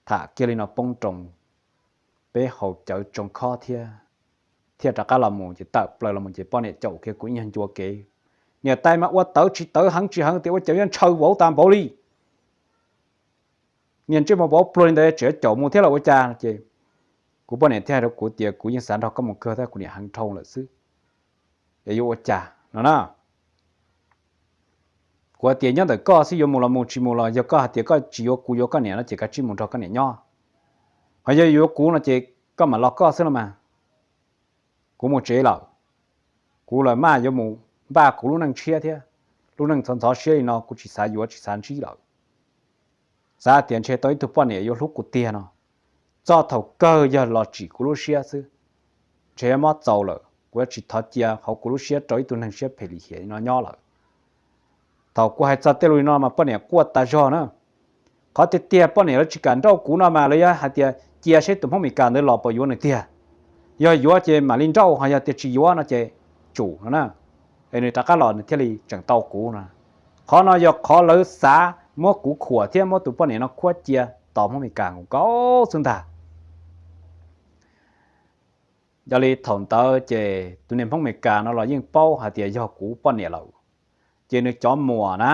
Tham kiag li no poob nroos, peb haus cawv tsoo khob thiab, thiaj rov qab los mus ces tawm plaws los mus ces poj niam caum kiag kuv ib nyuag ncua kev. Niam tais mas ua tawv tsis tawv heev tsis heev tias ua cas yuav ntshaw vauv tas npaum li. Niag ntsej muag vauv pluag li ntawd tseem caum mus thiab los ua cas ces kuv poj niam thiaj hais rau kuv tias kuv yeej xav nrog koj mus kawg tab kuv niam heev dhau lawm xwb, es yuav ua cas no na. Kuv hais tias nyob ntawm koj xwb, yuav mus los mus, tsis mus los yog koj hais tias koj tsis yuav kuv yuav koj niam no ces kav tsij mus nrog koj niam nyob. Ho yog yuav kuv no ces koj mam los koj xwb los mas. Kuv mus tsev lawm, kuv lawm maj yuav mus npaj kuv lub neej tshiab thiab. Lub neej ntxhov ntxhov siab li no kuv tsis xav yuav tsis xav ntsib lawm. Xav tias ntshe tau ib tug poj niam yuav hlub kuv tiag no, txog thaum kawg yog los tsim kuv lub siab xwb. Ntshe mob txaus lawm, kuv yuav tsis thov cia hauv kuv lub siab rau ib tug neeg siab phem lim hiam li no nyob lawm. Thaum kuv hais txog tej lus li no mas poj niam quaj tas zog na. Qhov tiag tiag poj niam lawv tsis kam nrauj kuv no mas lawv yog hais tias cia seb tus Hmoob Meskas ntawd los puas yuav nws tiag. Yog yuav ces mam li nrauj, ho yog tias tsis yuav no ces tsum no na, es nws rov qab los nws thiaj li tseem tau kuv no. Qhov no yog qhov lawv xav muab kuv khuam thiab muab tus poj niam no khuab cia tos Hmoob Meskas nkaus nkaus xwb ntag. Yog li thaum ntawd ces tus niag Hmoob Meskas no los yeej paub hais tias yog kuv poj niam lawm, ces nws cov muam na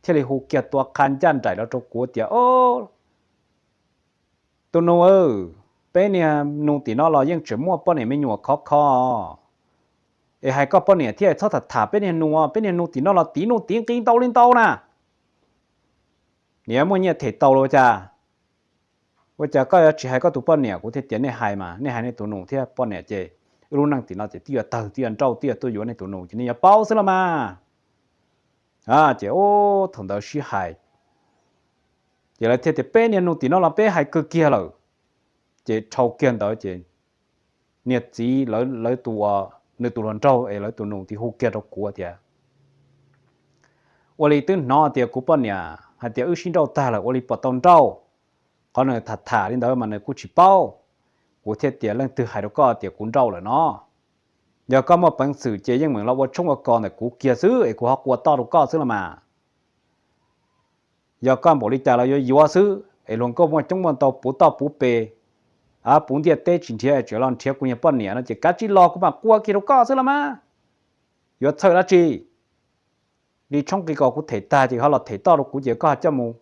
thiaj li hu kiag tua qha ncaj nraim los rau kuv tias, tus nus, peb niag nus tim no los yeej tseem muaj poj niam me nyuam khov kho, es hais koj poj niam thiab txhob tham tham peb niag nus, peb niag nus tim no los tiv nuj tiv nqi ntau li ntau na. Niam muaj nyiaj them tau los ua cas? Ua cas koj yuav tsis hais koj tus poj niam? Kuv thiaj tias nej hais mas, nej hais nej tus nus thiab poj niam ces wb lub neej tim no ces twb yuav tawg twb yuav nrauj twb yuav tuaj yuav nej tus nus ces nej yuav paub xwb los mas. Ces thaum ntawd sib hais, ces lawv thiaj tias peb niag nus tim no los peb hais kawg kiag lawm. Ces dhau kiag ntawd ces niag txiv lawv tus, nws tus hluas nraug es lawv tus nus thiaj hu kiag rau kuv tias, ua li twb hnov tias kuv poj niam hais tias wb sib nrauj tag lawm ua li puas tau nrauj? Qhov nws tham tham li ntawd mas nws kuj tsis paub. Kuv thiaj tias leej twg hais rau koj tias kuv nrauj lawm no? Yog koj muaj peev xwm ces yeej meem los ua tshoob ua kos ntawm kuv kiag xwb es kuv ho ua toj rau koj xwb los mas. Yog koj npaum li cas los yuav yuav xwb es luag nkauj muaj coob muaj ntau puv toj puv pes, puv ntiaj teb tsis nrhiav tseem los nrhiav kuv niag poj niam no ces kav tsij los kuv mam ua kiag rau koj xwb los mas. Yuav txhawj dab tsi? Li tshoob qis kos kuv them tag ces ho los them toj rau kuv ces koj ho coj mus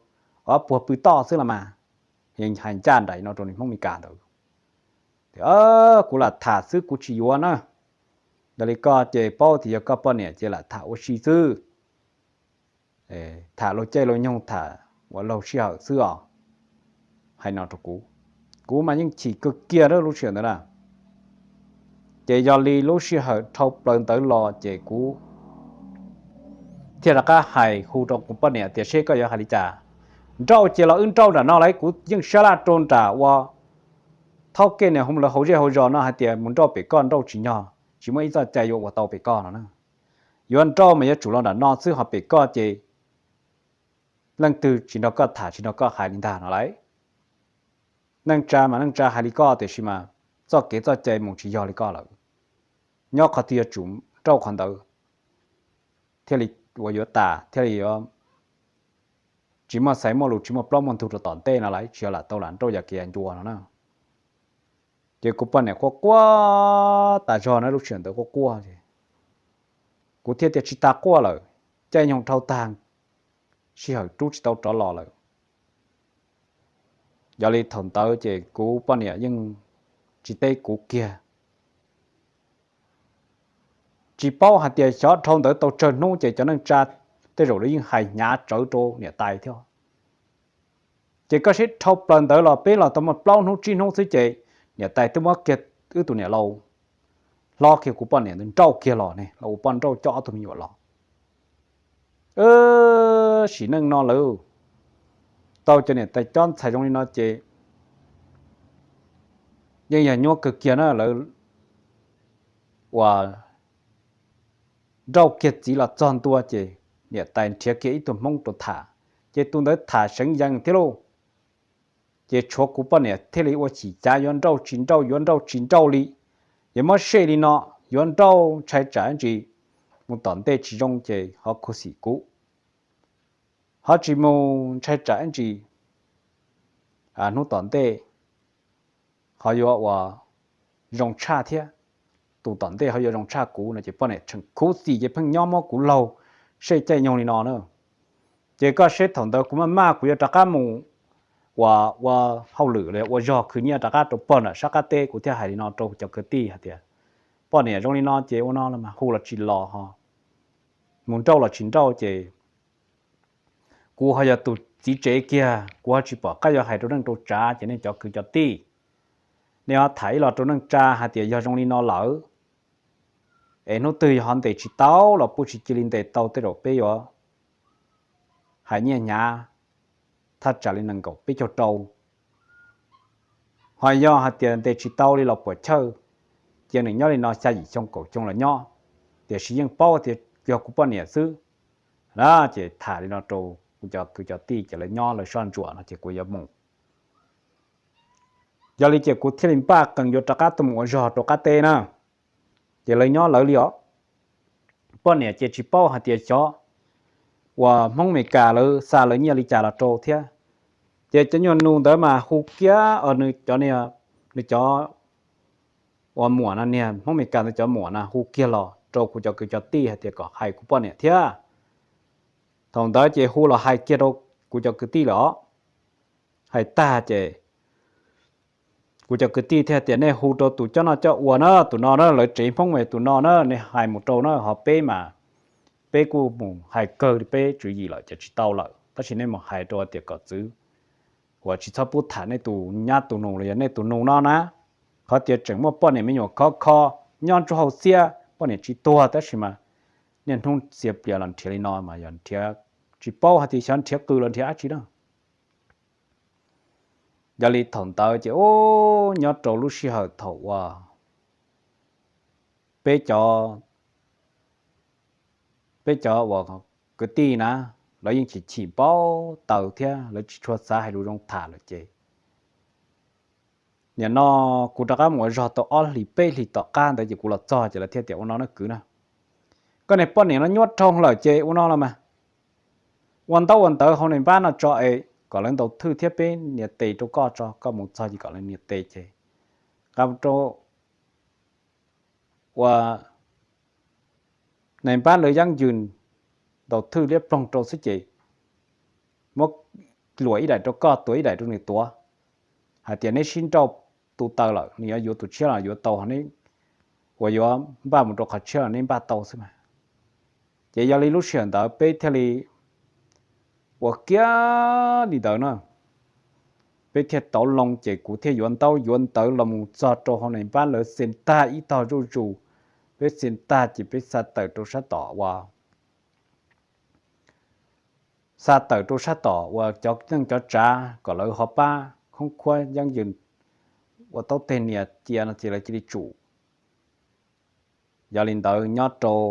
puag pw toj xwb los mas. Hais ncaj nraim no rau niag Hmoob Meskas ntawd. Kuv lam tham xwb kuv tsis yuav na. Yog li koj ces paub tias yog koj poj niam ces lam tham ua si xwb. Tham luag caij luag nyoog tham ua laug sij hawm xwb os. Hais no rau kuv, kuv mas yeej chim kawg kiag lub sij hawm ntawd na. Ces yog li lub sij hawm dhau plaws ntawd los ces kuv thiaj rov qab hais hu rau kuv poj niam tias seb koj yuav hais li cas. Nrauj cia los wb nrauj nram no lauj, kuv yeej sab laj rau nram ua thaub kej niag hu lawv hauv zej hauv zos no hais tias mus nrauj pem koj nrauj tsis nyog, tsis muaj ib txoj cai yuav ua tau pem koj no na. Yuav nrauj mas yuav tsum los nram no xwb ho pem koj ces leej twg tsis nrog koj tham tsis nrog koj hais li ntag no lauj. Neej tsa mas neej tsa hais li koj tiam sis mas txoj kev txoj cai mus tsis yog li koj lawm. Nyob qhov twg yuav tsum nrauj qhov ntawd thiaj li ua yuav tas thiaj li yuav tsis muaj xaiv muaj lus tsis muaj plaub muaj ntug rau tom ntej no lauj, tsis yog lam tau lam nrauj yam kev ncua no na. Ces kuv poj niam quaj quaj tas zog na, lub sij hawm ntawd quaj quaj es kuv thiaj tias tsis tas quaj lawm, caij nyoog dhau tag, sij hawm rub tsis tau rov los lawm. Yog li thaum ntawd ces kuv poj niam yeej tsis teb kuv kiag. Tsis paub hais tias xyov dhau ntawd tau tsawg hnub ces cov neej tsa tej zaum lawv yeej hais hnyav tsawv rau niam tais thiab. Ces koj saib dhau plaws ntawd los peb los tau muaj plaub hnub tsib hnub xwb ces niam tais twb muab kiag wb tus niam laus hlob kiag kuv poj niam ntawd nrauj kiag los ne, los ua poj nrauj coj ob tug me nyuam los. Sim neej no lawm, tau cov niam tais cob ntxhais zoo li no ces yeej yog nyuaj kawg kiag na. Lawv uas nrauj kiag txiv los txog ntua ces niam tais nrhiav kiag ib tug hmoob rau tham, ces tus ntawd tham seev yees thiab lauj. Ces tshuav kuv poj niam thiaj li ua chim cav yuav nrauj tsis nrauj yuav nrauj tsis nrauj li. Ces muab sej li no, yuav nrauj ntshai tsam ntsis mus tom ntej tsis zoo ces ho khuv xim kuv, ho tsis mus ntshai tsam ntsis hnub tom ntej ho yuav ua zoo tshaj thiab, tus tom ntej ho yuav zoo tshaj kuv no ces poj niam tseem khuv xim ces pheej nyob muab kuv laug sej caij nyoog li no na. Ces koj saib thaum ntawd kuv maj maj kuv yuav rov qab mus ua, ua hauj lwm los ua zog khwv nyiaj rov qab rau pog nram sab qab teb, kuv thiaj hais li no rau cov kwv tij hais tias poj niam zoo li no ces ua no los mas hu los tsis los ho mus nrauj los tsis nrauj ces kuv ho yog tus txiv tsev kiag, kuv ho tsis pom qab yuav hais rau neej rau tsav ces nej cov kwv cov tij, nej ho tham ib los rau neej tsa hais tias yog zoo li no lawm es hnub twg yog ho ntes tsis tau los puj tsis cia li ntes tau tej zaum peb yuav hais nyiaj hnyav thaj tsam li nees nkaum peb caug rau. Ho yog hais tias ntes tsis tau li los puam chawj, cia nws nyob li no xya yim xyoo kaum xyoo los nyob, tiam sis yeej paub tias yog kuv poj niam xwb na. Ces tham li no rau kuv cov kwv cov tij ces lawv nyob lawv soj ntsuam no ces kuv yuav mus. Yog li ces kuv thiaj li npaj qees yuav rov qab tuaj mus ua zog rau qab teb na. Ces lawv nyob lawv li os. Poj niam ces tsis paub hais tias xyov uas Hmoob Amelikas lawv xa lawv nyiaj li cas los rau thiab. Ces cov nyuag nus ntawd mas hu kiag nws cov, nws cov uas muam no, niag Hmoob Amelikas ntawd cov muam na hu kiag los rau kuv cov kwv cov tij hais tias kom hais kuv poj niam thiab. Thaum ntawd ces hu los hais kiag rau kuv cov kwv tij lawm os. Hais tag ces kuv cov kwv tij thiaj tias nej hu rau tus coj noj coj ua na, tus no na, lawv tsev Hmoob mas tus no na, nej hais mus rau na, ho peb mas peb kuj mus hais kawg li peb tswv yim lawm ces tsis tau lawm, tab sis nej mus hais rau tias kom txwv uas tsis txhob pub tham nej tus nyab tus nus los yog nej tus nus no na. Qhov tias tseem muaj poj niam me nyuam khov kho nyob nruab hauv xiab, poj niam tsis tuag tab sis mas niaj hnub txia plias los nrhiav li no mas yog nrhiav, tsis paub hais tias xyov nrhiav qws los nrhiav dab tsi na. Yog li thaum ntawd ces ub, nyob rau lub sij hawm thaum uas peb cov, peb cov uas kwv tij na, lawv yeej chim chim npau taws thiab lawv tsis tshua xav hais lus zoo tham lawm ces nim no kuv rov qab mus ua zog tau ob hlis peb hlis tom qab ntawd ces kuv los txog ces lawv thiaj tias ua no na kwv na, koj niag poj niam no nyuaj rau lawm ces ua no los mas ua ntaub ua ntawv hauv nais npab no tso es kom lawv ntaus thwj thiab peb nias tes rau koj tso, koj mus txog ces kom lawv nias tes ces nqa rau ua nais npab lawv yeeb yws ntaus thwj liab ploog rau xwb ces muab luam ib daim rau koj, tuav ib daim rau nws tuav, hais tias neb sib nrauj tu taw lawm, nws yuav yuav tus tshiab los yuav tau, ho neb uas yuav npaj mus rau qhov tshiab los neb npaj tau xwb mas. Ces yog li lub sij hawm ntawd peb thiaj li ua kiag li ntawd na. Peb thiaj tauv loo ces kuv thiaj yuav ntaub yuav ntawv los mus txog rau hauv nais npab lawv xes tag ib tog zuj zus. Peb xes tag ces peb xa tawm rau sab tom uas, xa tawm rau sab tom uas cov neej cov tsav kom lawv ho pab khoob khuab yeeb yws ua taub teg nias cia no ces lawv cia li tsum. Yog li ntawd nyob rau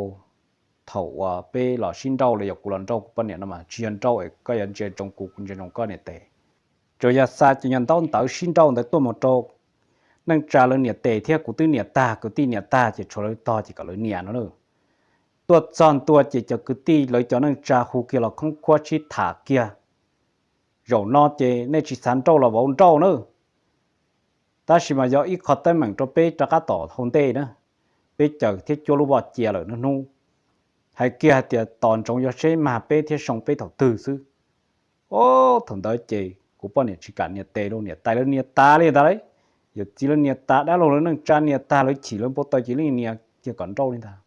thaum uas peb los sib nrauj los yog kuv los nrauj kuv poj niam no mas tsis yog nrauj es koj yuav ntsia ntsoov kuv, kuv ntsia ntsoov koj nias tes. Tsuas yog xa cov nyuag ntaub ntawv sib nrauj ntawd tuaj mus rau neej tsa lawv nias tes thiab kuv twb nias tag, kwv tij nias tag ces tshuav lawv tog ces kom lawv nias no na. Tuaj txog ntua ces cov kwv tij lawv cov neej tsa hu kiag los khoob khuab sib tham kiag, zaum no ces nej tsis xav nrauj los vauv nrauj na. Tab sis mas yog ib qho teeb meem rau peb rov qab tom hauv ntej na, peb caws thiab cuab lub voj cia lawm hnub hnub. Hais kiag hais tias tos ntsoov yuav seb mag peb thiab soo peb thaum twg xwb. Thaum ntawd ces kuv poj niam tsis kam nias tes lauj, niam tais lawv nias tas li ntag lauj, yawm txiv lawv nias tas, dab laug lawv neej tsa nias tas, lawv chim lawv npau taws ces lawv nias kiag kom nrauj li ntag.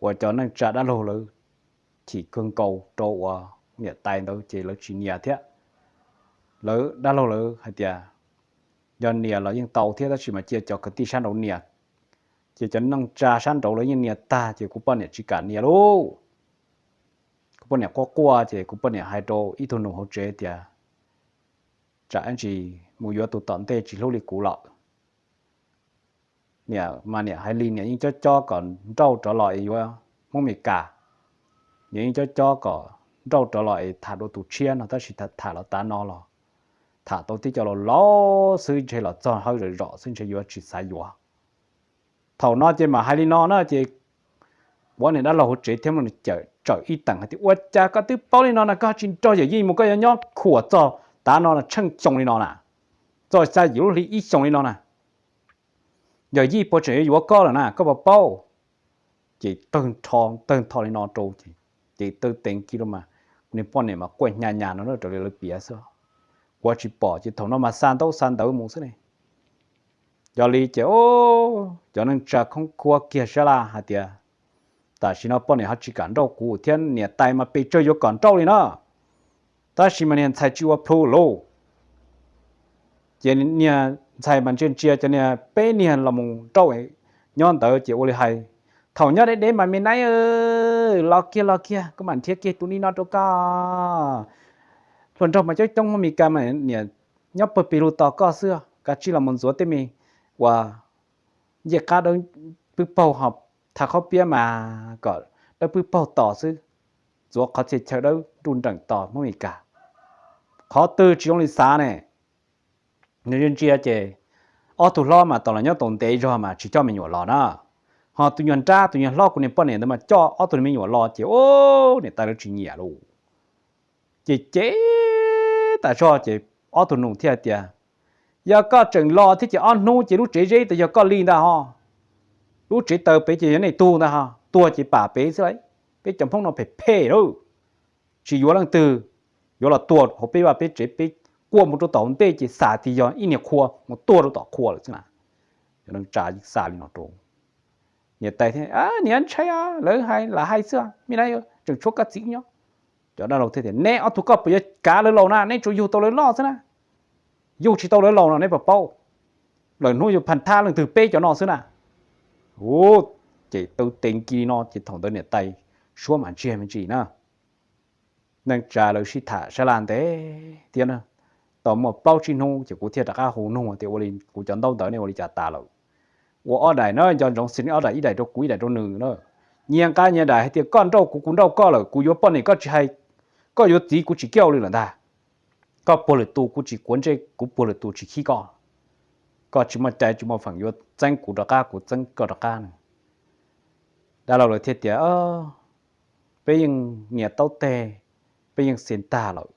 Ua cov neej tsa dab laug lawv chim kawg nkaus rau uas niam tais ntawd ces lawv tsis nias thiab. Lawv dab laug lawv hais tias yog nias los yeej tau thiab, tab sis mas cia cov kwv tij sab nraud nias. Ces cov neej tsa sab nraud lawv yeej nias tag ces kuv poj niam tsis kam nias lauj. Kuv poj niam quaj quaj ces kuv poj niam hais rau ib tug nus hauv tsev tias, tsam ib ntsis mus yuav tus tom ntej tsis hlub li kuv lawm. Niam mas niam hais li niam yeej cob cob kom nrauj rov los es yuav Hmoob Mes Kas. Niam yeej cob cob kom nrauj rov los es tham dua tus tshiab no, tab sis tham los tav no los tham tau tib co laus laus xwb, ntshe los txog hawb zom zom xwb, ntshe yuav tsis xav yuav. Thaum no ces mam hais li no na ces kuv niam dab laug hauv tsev thiab muaj tsawm ib teem hais tias, ua cas koj twb paub li no na, koj tsis nrog yawm yij mus, koj yuav nyob khuam txog tav no tsheej xyoo li no na, txog xya yim lub hli ib xyoos li no na, yawm yij puas tseem yuav yuav koj lawm na, koj puas paub? Ces tawg nrho tawg nrho li no rau ces, ces tawg teev kiag rau mas, kuv niag poj niam mas quaj hnyav hnyav no raws li lawv piav xwb. Kuv tsis pom ces thaum no mas xa ntaub xa ntawv mus xwb ne. Yog li ces cov neej tsa khoob khuab kiag sab laj hais tias, tam sim no poj niam ho tsis kam nrauj kuv thiab, niam tais mas pes tsawg yuav kom nrauj li no, tab sis mas niag ntxhais tsis ua plhu lauj. Ces niag ntxhais mas ntsia ntsia cov niag peb niag los mus nrauj nyob ntawd ces ua li hais, thaum nyob deb deb mas me naib, los kiag los kiag, koj mam nrhiav kiag tus ni no rau koj. Hluas nraug mas coob coob, Hmoob Mes Kas mas niam nyob pawg pes lug tos koj xwb, kav tsij los mus ntxuav tej me uas ncej qab dawb pwb paug, ho thav qhaub piab mas kom dawb pwb paug tos xwb, ntxuav qhov txhia chaw dawb nruj nreem tos Hmoob Mes Kas. Qhov twg tsis zoo li xav ne. Nws ntsia ces ob tug hlob mas tau los nyob tau ntev zog mas tsis coj me nyuam los na. Ho tus nyuag nrab, tus nyuag hlob kuv niag poj niam ntawd mas coj ob tug me nyuam los ces niam tais lawv tsis nyiam lauj. Ces cem tas zog ces ob tug nus thiaj tias, yog koj tseem los thiab ces ob hnub ces lub tsev zeb tas yog koj li ntag ho. Lub tsev taws pem ces yog nej tug ntag ho, tuag ces pam pem xwb lauj. Peb cov Hmoob no phem phem lauj, tsis yuav leej twg, yuav los tuag hauv peb vaj peb tsev, peb quaj mus rau tom hauv ntej ces xav tias yog ib niag qhua mus tuag rau tom qhua lawm xwb na. Cov neej tsa xa li no rau niam tais thiab, niam ntshai, lawv hais lam hais xwb, me na, tseem tshuav koj txiv nyob. Cov dab laug thiaj tias, neb ob tug koj puas yuav kav lawv laus na, neb tsuas yug tau lawv loj xwb na. Yug tsis tau lawv laus no neb puas paub, lawm hnub yuav phaj thab leej twg peb cov no xwb na. Ub, ces tawg teev kiag li no ces thaum ntawd niam tais suab mas ntsiag me ntsis na. Neej tsa lawv sib tham sab laj ntev thiab na, tau muaj plaub tsib hnub ces kuv thiaj rov qab hu nug tias, ua li kuv cov ntaub ntawv nej ua li cas tas lawm? Ua ob daim na, nco ntsoov xws li ob daim, ib daim rau kuv ib daim rau nws na. Nyias nqa nyias daim hais tias koj nrauj kuv kuv nrauj koj lawm, kuv yuav poj niam koj tsis hais, koj yuav txiv kuv tsis coj li lawm ntag. Koj puag lwm tus kuv tsis quav ntsej, kuv puag lwm tus tsis khib koj. Koj tsis muaj cai tsis muaj feem yuav txeeb kuv rov qab kuv txeeb koj rov qab na. Dab laug lawv thiaj tias, peb yeej nias taub teg, peb yeej xia tag lawm.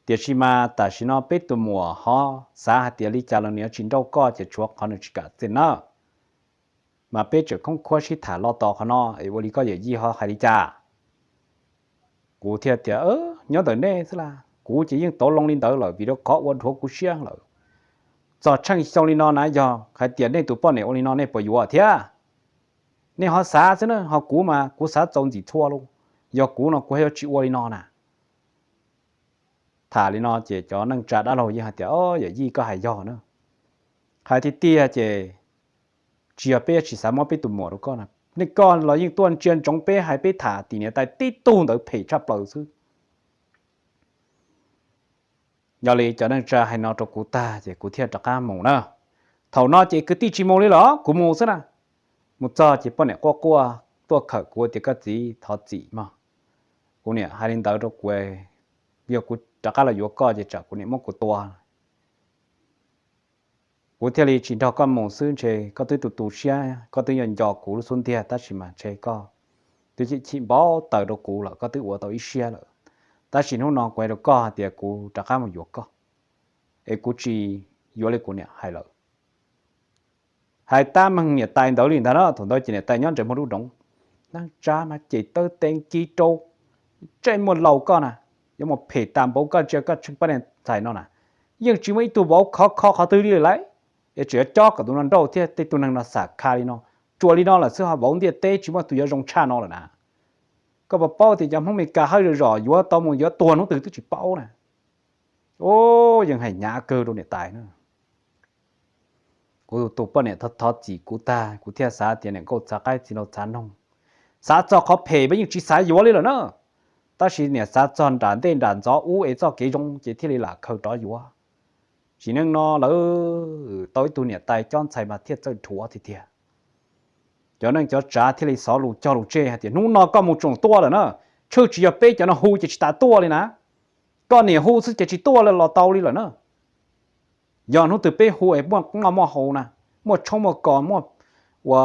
Tiam sis mas tam sim no peb tus muam ho xav hais tias li cas los nws yuav tsis nrauj koj ces tshuav qhov nws tsis kam xia na. Mas peb tseem khoob khuab sib tham los tos qhov no es ua li koj yawm yij ho hais li cas? Kuv thiaj tias, nyob ntawm nej xwb las, kuv ces yeej tau loo li ntawd lawm vim rau qhov ua dhuav kuv siab lawm. Txog tsheej xyoo li no na, yog hais tias nej tus poj niam ua li no nej puas yuav thiab? Nej ho xav xwb na, ho kuv mas kuv xav txaus ntxim txhua lauj. Yog kuv no kuv yuav tsis ua li no na. Tham li no ces cov neej tsa dab laug yeej hais tias, o, yawm yij koj hais yog na. Hais tiag tiag ces tsis yog peb tsis xav muab peb tus muam rau koj na, nej koj los yeej tuaj ntsia ntsoov peb hais peb tham tim niam tais tib tug ntawd phem tshaj plaws xwb. Yog li cov neej tsa hais no rau kuv tag ces kuv thiaj rov qab mus na. Thaum no ces kwv tij tsis mus li los kuv mus xwb na. Mus txog ces poj niam quaj quaj tuaj khawm kuv tias, koj txiv thov txim mog. Kuv niam hais li ntawd rau kuv, yog kuv rov qab los yuav koj ces tsam kuv niam muab kuv tua. Kuv thiaj li tsis nrog koj mus xwb, ntshe koj twb tu tu siab, koj twb yuav nco kuv lub xub ntiag, tab sis mas ntshe koj twb chim chim npau taws rau kuv lawm, koj twb ua tau ib siab lawm. Tab sis hnub no kuv hais rau koj hais tias kuv rov qab mus yuav koj. es kuv tsis yuav li kuv niam hais lawm. Hais tab meeg niam tais ntawd li ntag na, thaum ntawd ces niam tais nyob ntsej muag dub doov. Neej tsa mas cem taw tee kiv rau, ntsej muag laus koj na, yuav mus phem tas npaum koj ntsia koj tsheej pab niag ntxhais no na, yeej tsis muaj ib tug vauv khov kho qhov twg li lawm, es tseem yuav cob kom tus no nrauj thiab tej tug neeg no xam khaj li no, tsuas li no lawm xwb ho vauv ntiaj teb tsis muaj tus yuav zoo tshaj no lawm na. Koj puas paub tias cov Hmoob Mes Kas hawj zom zom yuav tau mus yuav tuag hnub twg twb tsis paub na. Ub, yeej hais hnyav kawg rau niam tais na. Kuv tus poj niam thov thov txim kuv tag kuv thiaj xav tias niam nkauj txhav qaib txiv nraug txhav noog, xav txog qhov phem mas yeej tsis xav yuav li lawm na. Tab sis niam xav txog nram ntej nram ntxov ub es txoj kev zoo ces thiaj li lam khaws rov yuav. Tsim neej no lawv tau ib tug niam tais cob ntxhais mas thiaj txawj dhuav tiag tiag. Cov neej cov tsav thiaj li xov lus cog lus tseg hais tias hnub no koj mus tsoom tuaj lawm na, tshwj tsis yog peb cov no hu ces tsis tas tuaj li na. Koj niam hu xwb ces tsis tuaj los tau li lawm na. Yog hnub twg peb hu es muaj noj muaj haus na, muaj tshoob muaj kos muaj ua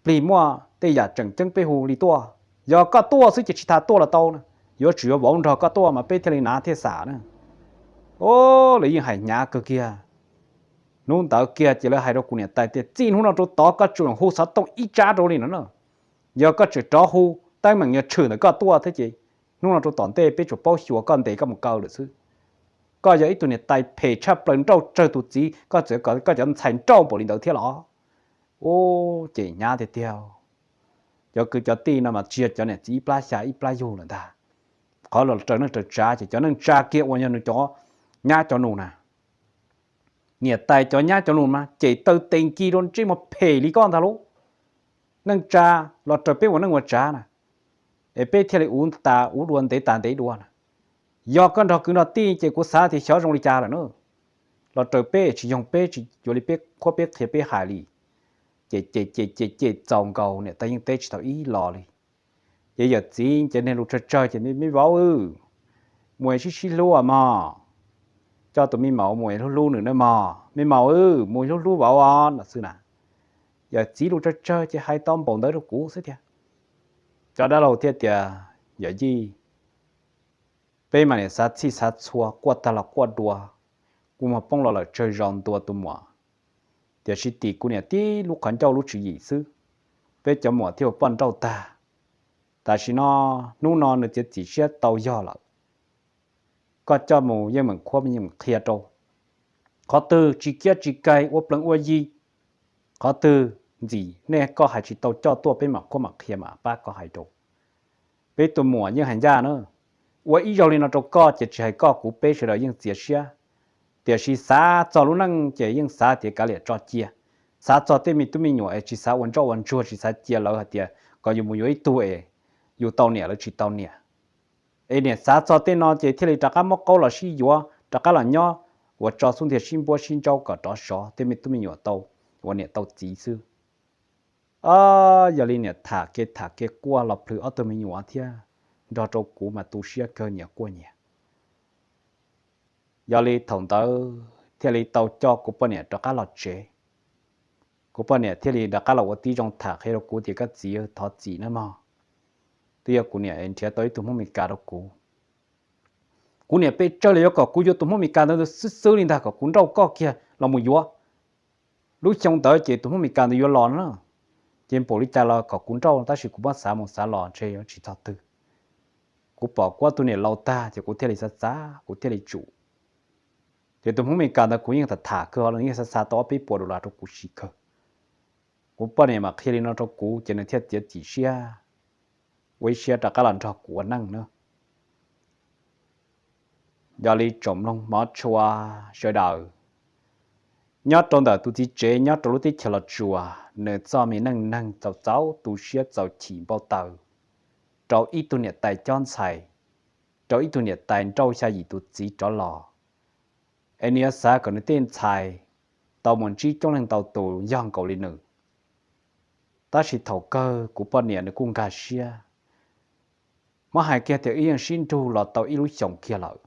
plig muaj tej yam tseem ceeb peb hu li tuaj. Yog koj tuaj xwb ces tsis tas tuaj los tau na, yuav tsum yuav vauv nrog koj tuaj mas peb thiaj li hnav thiaj xam na. Ub, lawv yeej hais hnyav kawg kiag. Hnub ntawd kiag ces lawv hais rau kuv niam tais tias txij hnub no rau tod koj tsuas hu xov tooj ib tsab rau li no na. Yog koj tseem rov hu, teeb meem yuav tshwm ntawm koj tuaj thiab ces hnub no rau tom ntej peb tsuas paub xyuas koj ntes koj mus kaw lawm xwb. Koj yog ib tug niam tais phem tshaj plaws nrauj tsawg tus txiv, koj txawm kom koj cov ntxhais nrauj npaum li ntawd thiab los? Ub, cem hnyav tiag tiag. Cov kwv cov tij no mas tsis yog cov niam txiv ib plab xya ib plab yug lawm ntag. Qhov los raws neej raws tsav ces cov neej tsa kiag uas yog nws cov nyab cov nus na, niam tais cov nyab cov nus mas cem taw tes nkis rau ntsej muag phem li koj ntag lauj. Neej tsa los raws peb ua neej ua tsav na, es peb thiaj li uv tas uv dua ntev tas ntev dua na. Yog koj nrog kwv nrog tij ces kuv xav tias xyov zoo li cas lawm na. Los raws peb tsis yoog peb tsis yuav li peb qhuab peb qhia peb hais li. Ces ces ces ces ces txaus nkaus niam tais yeej teb tsis tau ib los li. Ces yawm txiv ces niag lus tsawg tsawg ces me vauv, mus sib sib hlub mog, coj tus me maum mus hlub hlub nws na mog, me maum mus hlub hlub vauv os no xwb na. Yawm txiv lus tsawg tsawg ces hais tau npaum ntawd rau kuv xwb tiag. Cov dab laug thiaj tias, yawm yij, peb mas niam xav txhij xav txhua quaj tag los quaj dua, kuv muag poob los lawm tsawg zos ntua tus muam, tiam sis tim kuv niam tib lub qhov ncauj lub tswv yim xwb, peb cov muam thiaj ua poj nrauj tag. Tam sim no, hnub no nws txiav txim siab tau yog lawm. Koj coj mus yeej meem qhuab yeej meem qhia rau. Qhov twg tsis kiab tsis kai ua plees ua yi, qhov twg ntxim nej koj hais tsis tau coj tuaj peb mam qhuab mam qhia mam pab koj hais rau. Peb tus muam yeej hais ncaj na, ua ib zaug li no rau koj ces tsis hais koj kuv peb sawv daws yeej txiav siab. Tiam sis xav txog lub neej ces yeej xav tias kav liam tso cia. Xav txog tej me tub me nyuam es tsis xav ua ntsoj ua ntsuag tsis xav cia lawv hais tias kom yus mus yuav ib tug es yus tau niam lawv tsis tau niam. Es niam xav txog tej no ces thiaj li rov qab muab qaub los sib yuav rov qab los nyob, ua tso xub ntiag sib npuab sib ntsaub kom rov sov tej me tub me nyuam tau ua niam tau txiv xwb. Yog li niam tham kev tham kev quaj los plhws ob tug me nyuam thiab nrog rau kuv mas tu siab kawg nyias quaj nyias. Yog li thaum ntawd thiaj li tau coj kuv poj niam rov qab los tsev. Kuv poj niam thiaj li rov qab los ua tib zoo tham qhia rau kuv tias koj txiv thov txim nawb mog, twb yog kuv niam nrhiav tau ib tug Hmoob Mes Kas rau kuv. Kuv niam pes tsawg los yuav kom kuv yuav tus Hmoob Mes Kas ntawd xwb xwb li ntag kom kuv nrauj koj kiag los mus yuav. Lub xyoo ntawd ces tus Hmoob Mes Kas ntawd yuav los na, ces npaum li cas los kom kuv nrauj tab sis kuv muab xav mus xav los ntshe yuav tsis txog twg. Kuv pom kuv ob tug niam laus tag ces kuv thiaj li xav xav kuv thiaj li tsum. Ces tus Hmoob Mes Kas ntawd kuv yeej tham tham kawg los yeej xav xav tau ob peb puas dollar rau kuv siv kawg. Kuv poj niam mam qhia li no rau kuv ces nws thiaj txiav txim siab ua ib siab rov qab los nrog kuv ua neej na. Yog li tsoom mloog hmov tshua sawv daws, nyob rau ntawm tus txiv tsev nyob rau lub teb chaws Los Tsuas, nws txoj me neej neeg txaus txaus tu siab txaus chim npau taws rau ib tug niam tais cob ntxhais, rau ib tug niam tais nrauj xya yim tus txiv rov los, es nws yuav xav kom nws tej ntxhais tau mus ntsib coob leej ntau tus yog nkaus li nws. Tab sis thaum kawg kuv poj niam nws kuj nkag siab, muab hais kiag tias wb yeej sib nrug los tau ib lub xyoos kiag lawm,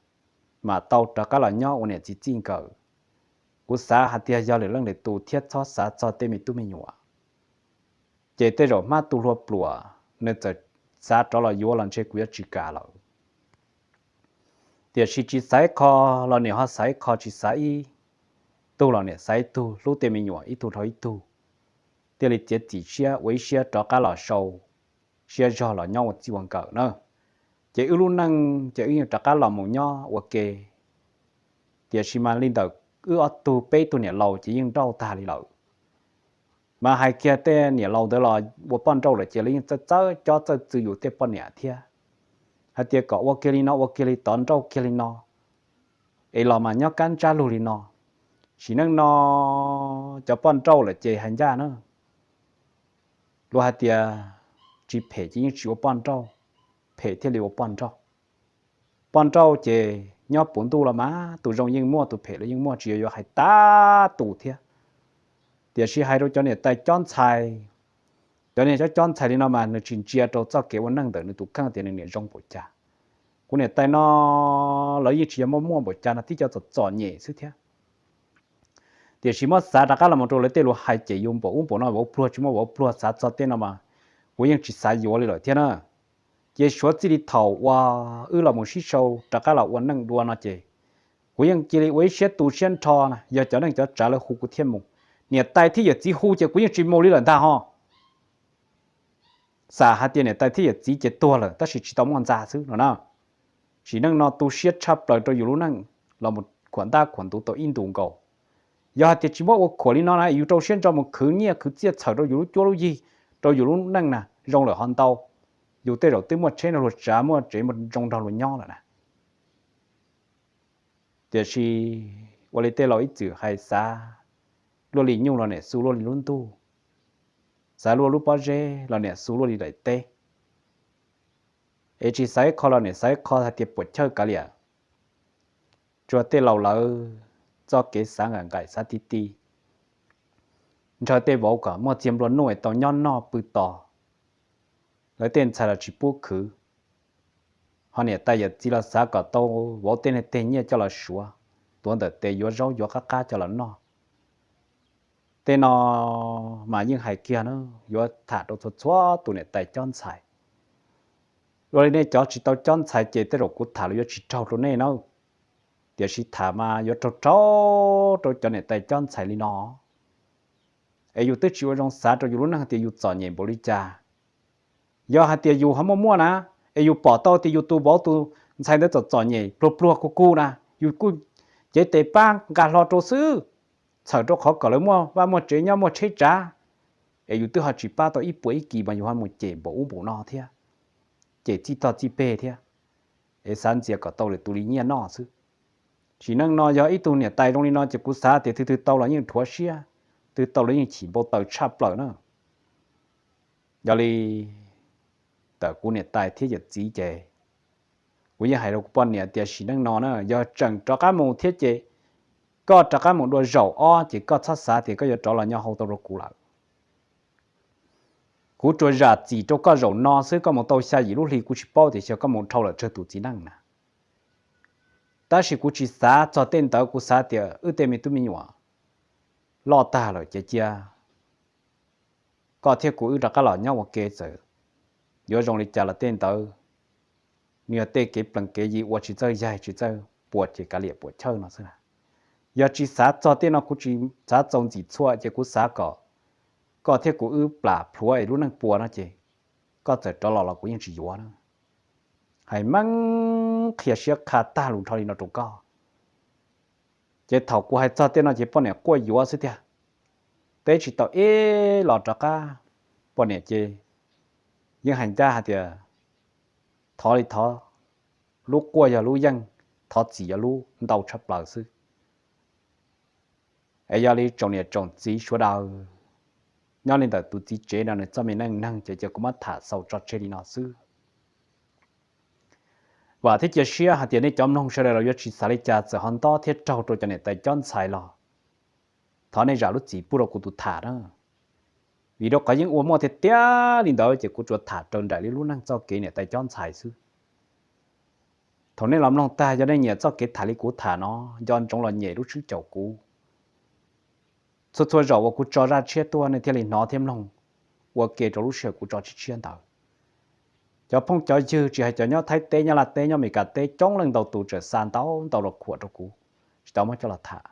mas tau rov qab los nyob ua niam txiv txij nkawm. Kuv xav hais tias yog lwm leej lwm tus thiab txhob xav txog tej me tub me nyuam. Ces tej zaum hmab tu hlua pluam nws txawm xav rov los yuav los ntshe kuv yuav tsis kam lawm. Tiam sis tsis xav ib qho los niam ho xav ib qho, tsis xav ib tug los niam xav ib tug, hlub tej me nyuam ib tug dhau ib tug, thiaj li txiav txim siab ua ib siab rov qab los sau siab zog los nyob ua txij ua nkawm na. Ces wb lub neej ces wb yeej rov qab los mus nyob ua ke. Tiam sis mas li ntawm wb ob tug peb tug niam laus ces yeej nrauj tag li lawm. Mas hais kiag tej niam laus ntawd los ua poj nrauj lawm ces lawv yeej txawj txawj cob txawj txwv yus tej poj niam thiab, hais tias kom ua kiag li no ua kiag li tod, nrauj kiag li no, es los mas nyob kab ntsab lug li no. Sim neej no cov poj nrauj lawm ces hais ncaj na, luag hais tias tsis phem ces yeej tsis ua poj nrauj, phem thiaj li ua poj nrauj. Poj nrauj ces nyob puv ntuj los mas tus zoo yeej muaj, tus phem los yeej muaj, tsis yog yuav hais tab tus thiab. Tiam sis hais rau cov niam tais cob ntxhais, cov niam cob cob ntxhais li no mas nws tsis ntsia rau txoj kev ua neej ntawm nws tus kheej tias nws niam zoo npaum cas. Kuv niam tais no lawv yeej tsis yog muaj muaj npaum cas no, tib co txom txom nyem xwb thiab. Tiam sis muab xav rov qab los mus rau lawv tej lus hais ces yus npaum ub npaum no, vauv pluag tsis muaj vauv pluag, xav txog tej no mas kuv yeej tsis xav yuav li lawm thiab na. Ces suav txij li thaum uas wb los mus sib sau rov qab los ua neej dua no ces kuv yeej cia li ua ib siab tu siab nrho na, yog cov neej cov tsav lawv hu kuv thiaj mus. Niam tais thiab yawm txiv hu ces kuv yeej tsis mus li lawm ntag ho. Xam hais tias niam tais thiab yawm txiv ces tuag lawm tab sis tsis tau muaj ntxa xwb no na. Sim neej no tu siab tshaj plaws rau yus lub neej los mus khuam ntab khuam ntuv tau ib ntus nkaus. Yog hais tias tsis muab ua khuam li no na, yus rau siab ntso mus khwv nyiaj khwv txiaj txhawm rau yus lub cuab lub yig, rau yus lub neej na, zoo lawm ho ntau. Yus tej zaum twb muaj tsheb nrog luag tsav, muaj tsev muaj zoo nrog luag nyob lawm na. Tiam sis ua li tej laus ib txwm hais, xav luaj li nyuj los niam xu luaj li lub ntuj, xav luaj lub pob zeb los niam xu luaj li daim teb. Es tsis xav ib qho los niam xav ib qho hais tias puam chawj kav liam, tsuas tej laus lawv txoj kev xav nqaim nqaim xav ti ti, ntshaw tej vauv kom muaj txiag nplua nuj es tau nyob noj pw tos. Lawv tej ntxhais los tsis pub khwv, ho niam tais yawm txiv los xav kom tau vauv tej neeg teg nyiaj coj los suav, tuav ntawm tes yuav zaub yuav qab qab coj los noj. Tej no mas yeej hais kiag na, yuav tham rau txhua txhua tus niam tais cob ntxhais. Ua li nej cov tsis tau cob ntxhais ces tej zaum kuv tham los yuav tsis raug rau nej na. Tiam sis tham mas yuav raug raug rau cov niam tais cob ntxhais li no. Es yus twb tsis ua zoo xav rau yus lub neej tias yus txom nyem npaum li cas. Yog hais tias yus ho muaj muaj na, es yus pom tau tias yus tus vauv tus ntxhais ntawd txom txom nyem pluag pluag kuj kuj na, yus kuj cev tes pab nqa hlo rau xwb, txhawm rau qhov kom lawv muaj vaj muaj tsev nyob muaj tsheb tsav, es yus twb ho tsis pab tau ib puas ib kis mas yus ho mus cem npaum ub npaum no thiab, cem txij tog txij peg thiab, es xav ntxias kom tau lwm tus li nyiaj noj xwb. Sim neej no yog ib tug niam tais zoo li no ces kuv xav tias twg twg tau los yeej rhuav siab, twg tau los yeej chim npau taws tshaj plaws na. Yog li ntawm kuv niam tais thiab yawm txiv ces kuv yeej hais rau kuv poj niam tias sim neej no na yog tseem rov qab mus thiab ces koj rov qab mus dua zaum ob ces koj txhob xav tias koj yuav rov los nyob hauv tau rau kuv lawm. Kuv tsuas zam txim rau koj zaum no xwb, koj mus tau xya yim lub hli kuv tsis paub tias xyov koj mus dhau lawm tsawg tus txiv neej na. Tab sis kuv tsis xav txog tej ntawd, kuv xav tias wb tej me tub me nyuam loj tag lawm ces cia koj thiab kuv wb rov qab los nyob ua ke, txawm yuav zoo li cas los tej ntawd nws yog tej kev plees kev yi ua tsis txawj yaig tsis txawj puas ces kav liam puam chawj no xwb na. Yog tsis xav txog tej no, kuv tsis xav txaus ntxim txhua ces kuv xav kom koj thiab kuv wb plam plhuav es lub neej puas no ces koj txawm rov los los kuv yeej tsis yuav na. Hais meej qhia siab qha tag lus nrho li no rau koj. Ces thaum kuv hais txog tej no ces poj niam quaj yuav xwb tiag. Teb tsis tau ib los rov qab, poj niam ces yeej hais ncaj hais tias thov li thov, lub quaj yog lub yeej, thov txim yog lub ntau tshaj plaws xwb. Es yog li tsoom niam tsoom txiv sawv daws, nyob li ntawm tus txiv tsev no nws txoj me neej neeg ces cia kuv muab tham xaus tso tseg li no xwb. Vam thiab cia siab hais tias nej cov mloog sawv daws los yuav tsis xav li cas, txawm ho ntob thiab raug rau cov niam tais cob ntxhais los thov nej zam lub txim pub rau kuv tus tham na. Vim rau qhov yeej ua muaj tiag tiag li ntawd ces kuv tsuas tham raws nraim li lub neej txoj kev niam tais cob ntxhais xwb. Thaum nej los mloog tag yog nej nyiam txoj kev tham li kuv tham no, nco ntsoov los nyem lub sib caum kuv. Txhua txhua zaum uas kuv tso zaj tshiab tuaj nej thiaj li hnov thiab mloog ua ke rau lub sij hawm kuv tso tshiab tshiab ntawd. Cov phooj cov ywg tsis hais cov nyob Thaib teb, nyob Laj teb, nyob Amelikas teb, coob leej ntau tus txawm xa ntau ntau los khuam rau kuv, tsis tau muab coj los tham.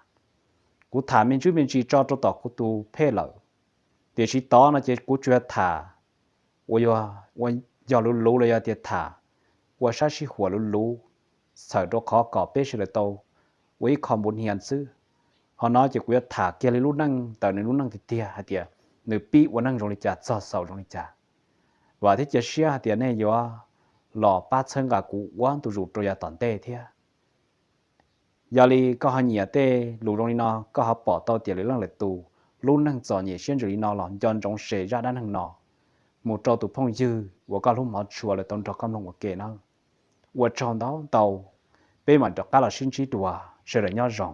Kuv tham me ntsis me ntsis tso rau tom kuv tus phej lawm, tiam sis tod no ces kuv tsuas yog tham uas yog, uas yog luv luv los yog tias tham ua sab sib huam luv luv, txhawm rau qhov kom peb sawv daws tau ua ib qho npu hnia xwb. Ho no ces kuv yuav tham kiag li lub neej ntawm nws lub neej tiag tiag hais tias nws pib ua neej zoo li cas, txog xaus zoo li cas. Vam thiab cia siab hais tias nej yuav los pab txhawb nqa kuv ua ntu zus rau yav tom ntej thiab. Yog li koj ho nyiam tej lus zoo li no, koj ho pom tau tias lwm leej lwm tus lub neej txom nyem siab ntsws li no los nco ntsoov share zaj dab neeg no mus rau tus phooj ywg uas koj hlub hmov tshua lawv tau nrog koj mloog ua ke nawb. Ua tsaug ntau ntau, peb mam rov qab los sib ntsib dua, sawv daws nyob zoo.